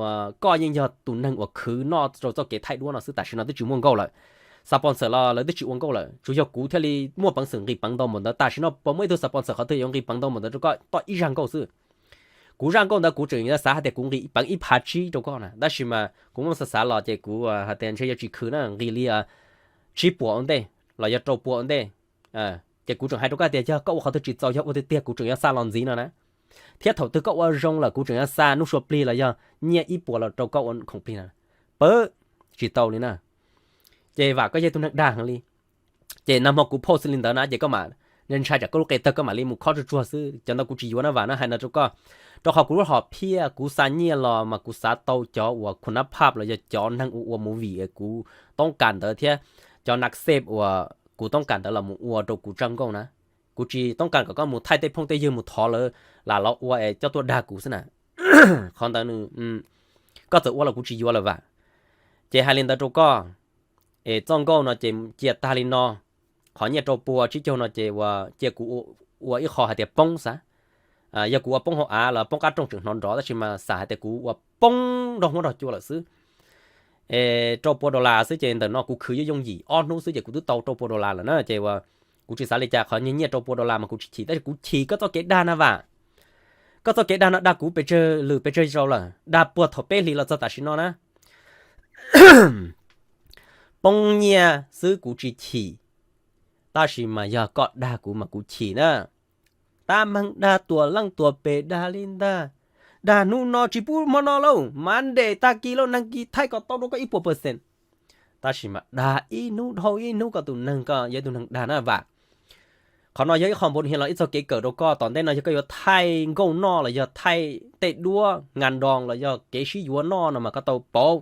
koj yeej yog tus neeg uas khwv noj rau txoj kev thaij duab no xwb, tam sim no twb tsis muaj nkauj lawm. Xa pos ntxawm los lawv twb tsis ua nkauj lawm, tsuas yog kuv thiaj li muaj peev xwm nqis peev ntau npaum ntawd. Tam sim no puas muaj ib tug xa pos ntxawm qhov twg yuav nqis peev ntau npaum ntawd rau koj toj ib zaj nkauj xwb? Kuv zaj nkauj ntawd kuv tseem yuav xav hais tias kuv nqis peev ib phav tsib rau koj na, tab sis mas kuv muab xav xav los ces kuv hais tias ntshe yuav tsis khwv na, nqis li tsib puas ua ntej los yog rau puas ua ntej. Ces kuv tseem hais rau koj tias yog koj ua qhov twg tsis txaus yog ua tiag tiag kuv tseem yuav xa los ntxiv no na. Thiab thaum twg koj ua zoo lawm kuv tseem yuav xa hnub sua plig los yog nyiaj ib puas los rau koj ua khoom plig no. Pab, tsis tau li na. Ces Vam koj yog tus neeg dag heev li. Ces nag hmo kuv post li ntawd na ces koj mam ntshai tsam koj lub qe tawg koj mam li mus khob tsuag tsuag xwb, cov ntawd kuv tsis yuav na Vam na, hais no rau koj. Rau qhov kuv lub hom phiaj kuv xa nyiaj los mas kuv xav tau cov uas khun nab phaj los yog cov neeg ua ua movie kuv toob kas ntawd thiab cov naxep uas kuv toob kas ntawd los mus ua rau kuv zaj nkauj na. Kuv tsis toob kas kom koj mus thaij tej phooj tej ywg mus thov lawv lam los ua es coj tuaj dag kuv xwb na. Qhov ntawd nws, koj txawm ua los kuv tsis yuav lawm Vam. Ces hais li ntawd rau koj, es txoj nkauj no ces cia tag li no. Qhov nyiaj rau pua tsib caug no ces cia kuv ua ib qho hais tias poob xav. Yog kuv ua poob hauv av los poob qab rooj tseem hnov nrov, tab sis mas xam hais tias kuv ua poob nrog huab nrog cua lawm xwb. Es rau pua dollar xwb ces ntawm no kuv khwv yooj yooj yim ob hnub xwb ces kuv twb tau rau pua dollar lawm na. Ces kuv tsis xav li cas, qhov nyiaj rau pua dollar mas kuv tsis chim, tab sis kuv chim koj txoj kev dag na Vam. Koj txoj kev dag no dag kuv pes tsawg lwm pes tsawg zaus lawm, dag puag thaum peb hlis los txog tam sim no na. Poob nyiaj xwb kuv tsis chim, tab sis mas yog koj dag kuv mas kuv chim na. Tab meeg dag tuam leej tuam pem dag li ntag. Dag hnub no tsis pub hmo no lauj, Monday tag kis lauj, neeg kis thaij kom tau rau koj ib puas percent. Tab sis mas dag ib hnub dhau ib hnub, koj tus neeg, koj yog ib tug neeg dag na Vam. Qhov no yog ib qho npau hias los ib txog kev kawm rau koj, tom ntej no yog koj yuav thaij nkauj noj los yog thaij tej duab nkas nroos los yog kev sib yuav noj no mas koj tau pauv.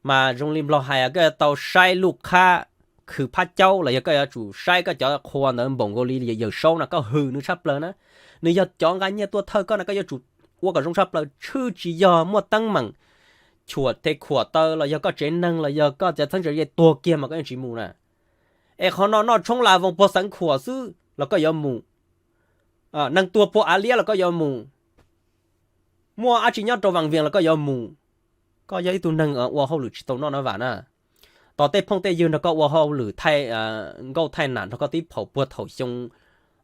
Mas zoo li Nplog hais koj yuav tau saib luj qhab khwv phab caub los yog koj yuav tsum saib koj cov qhua ntawd npaum nkaus li Yawm Saub no, koj hwm nws tshaj plaws na. Nws yog cov nqa nyiaj tuaj thawj koj no, koj yuav tsum ua kom zoo tshaj plaws, tshwj tsis yog muaj teeb meem chuam tes khuam taw los yog koj tsev neeg los yog koj cov txheeb ze tuag kiag mas koj yeej tsis mus na. Es qhov no noj tshoob las voos puag xeev khuam xwb los koj yuav mus, neeg tuag puag av liab los koj yuav mus, muaj dab tsi nyob rau Vaj Vias los koj yuav mus. Koj yog ib tug neeg ua hauj lwm tsis tau noj na Vam na. Tos tej phooj tej ywg nrog koj ua hauj lwm thaij nkauj thaij nam nrog koj tib phaum puag thaum xyoo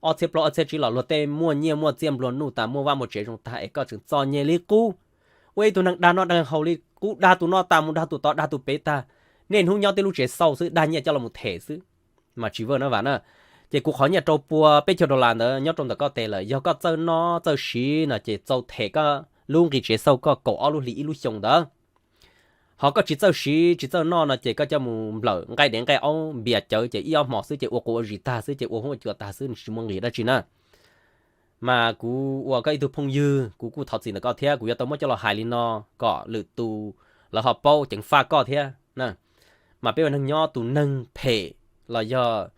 ob txhiab plaub ob txhiab tsib los luag tej muaj nyiaj muaj txiaj nplua nuj tas, muaj vaj muaj tsev zoo tag es koj tseem txom nyem li qub. Ua ib tug neeg dag noj dag haus li qub, dag tus no tas mus dag tus tod dag tus pem tag, niaj hnub nyob tib lub tsev xauj xwb, dag nyiaj coj los them xwb, mas tsis vwj na Vam na. Ces kuv qhov nyiaj rau pua peb caug dollar ntawd nyob rau ntawm koj tes lawm, yog koj txawj noj txawj siv no ces txaus them koj lub nqi tsev xauj koj kaum ob lub hlis ib lub xyoo ntawd. Ho koj tsis txawj siv tsis txawj noj no ces koj coj mus nplawm nqaij dev nqaij aub npias cawv ces ib ob hmos xwb ces ua quav ua zis tag xwb ces ua huab ua cua tag xwb, tsis muaj nqis dab tsi na. Mas kuv ua koj ib tug phooj ywg, kuv kuj thov txim ntawm koj thiab, kuv yuav tau muab coj los hais li no kom lwm tus lawv ho paub ceev faj koj thiab. Mas peb ua neeg nyob, tus neeg phem los yog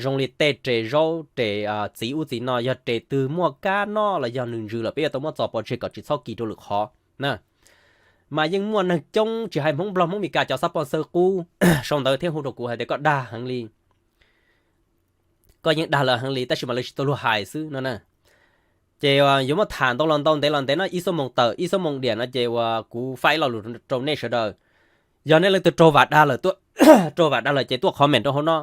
zoo li tej res zaub res txiv ub txiv no, yog res twg muaj kab noj los yog nws ntsws lawm peb yuav tau muab txo pov tseg kom tsis txhob kis rau lwm qhov na. Mas yeej muaj neeg coob tsis hais Hmoob Nplog Hmoob Meskas cov xab pos xaw qub sau ntawv thiab hu rau kuv hais tias koj dag heev li, koj yeej dag lawv heev li tab sis mas lawv tsis tau luag hais xwb no na. Ces yuav muab tham ntau los ntau ntev los ntev no ib xuab moos tawm ib xuab moos diam no ces uas kuv faj ib lo lus rau nej sawv daws. Yog nej leej twg raug Vam dag lawm, raug Vam dag lawm ces tuaj comment rau hauv no.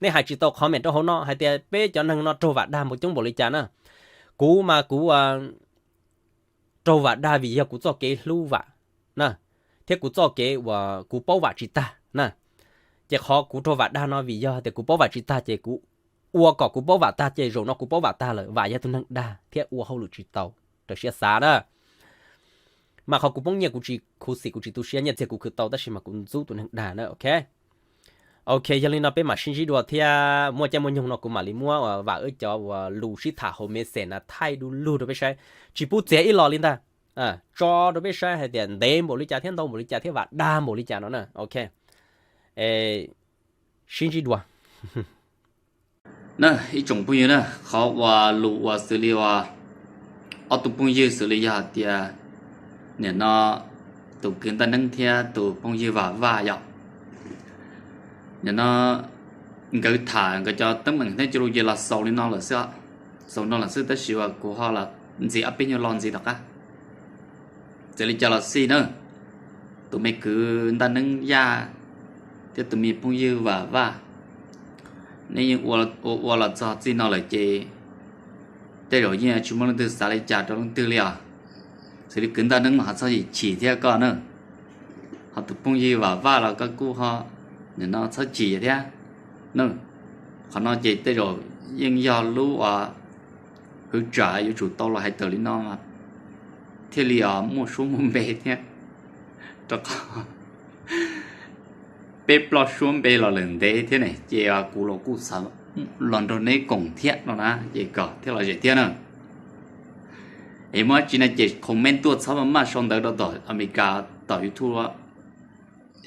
Nej hais tsis tau comment rau hauv no hais tias peb cov neeg no raug Vam dag npaum coob npaum li cas na. Kuv mas kuv raug Vam dag vim yog kuv txoj kev hlub Vam na, thiab kuv txoj kev uas kuv paub Vam tsis tag na. Ces qhov kuv raug Vam dag no vim yog tias kuv paub Vam tsis tag ces kuv ua kom kuv paub Vam tag ces zaum no kuv paub Vam tag lawm, Vam yog tus neeg dag thiab ua hauj lwm tsis tau raws siab xav na. Mas qhov kuv poob nyiaj kuv tsis khuv xim kuv tsis tu siab, nyiaj txiag kuv khwv tau tab sis mas kuv ntxub tus neeg dag na, ok. Ok, yog li no peb mam sib ntsib dua thiab muaj caij muaj nyoog no kuv mam li muab uas vam wb cov uas lus sib tham hauv message na thaij du lug rau peb saib, tsis pub txiav ib los li ntag. Tso rau peb saib hais tias ntev npaum li cas thiab ntau npaum li cas thiab vam dag npaum li cas no na, ok. Sib ntsib dua na ib tsoom phooj ywg na. Qhov uas lus uas xws li uas ob tug phooj ywg xws li yog hais tias nim no tus kwv Ntaj Neeb thiab tus phooj ywg Vam Vaj yog nim no nkawd tham nkawd cov teeb meem thiab cov lus ces los xaus li no lawm xwb, xaus no lawm xwb tab sis uas kuv ho los ntxiv ob peb nyuag lo ntxiv tom qab. Txawm li cas los xij na, tus me kwv Ntaj Neeb Yaj thiab tus me phooj ywg Vam Vaj, neb yeej ua ua los txog txij no lawm ces tej zaum yeej tsis muaj leej twg xav li cas rau leej twg li os. Xws li kwv Ntaj Neeb mas ho txhob chim thiab koj na, ho tus phooj ywg Vam Vaj los koj kuj ho nim no txhob chim thiab na. Qhov no ces tej zaum yeej yog lub uas hwv tsam yuav tsum tau los hais tawm li no mas thiaj li os muaj suab muaj npe thiab, rau qhov peb ploj suab npe los lawm ntev thiab ne ces kuv los kuj xav los nrog neb koom thiab no na ces kom thiaj los zem thiab na. Es muaj dab tsi no ces comment tuaj txhob maj maj sau ntawv rau tom Amelikas tom YouTube,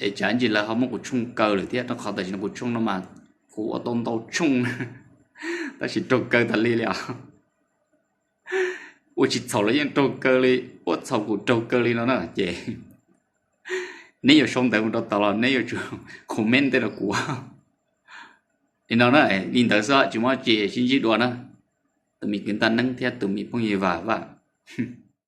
es tsam ntsis lawv ho muab kuv tshooj kaw lawm thiab rau qhov tam sim no kuv tshooj no mas kuv ua tau ntau tshooj tab sis raug kaw tas li li os. Ua tsis txhaum los yeej raug kaw li, ua txhaum kuj raug kaw li no na ces neb yuav sau ntawv mus rau tod los neb yuav tsum comment tej rau kuv li no na. Li ntawd xwb tsis muaj dab tsi, sib ntsib dua na. Tus me kwv Ntaj Neeb thiab tus me phooj ywg Vam Vaj.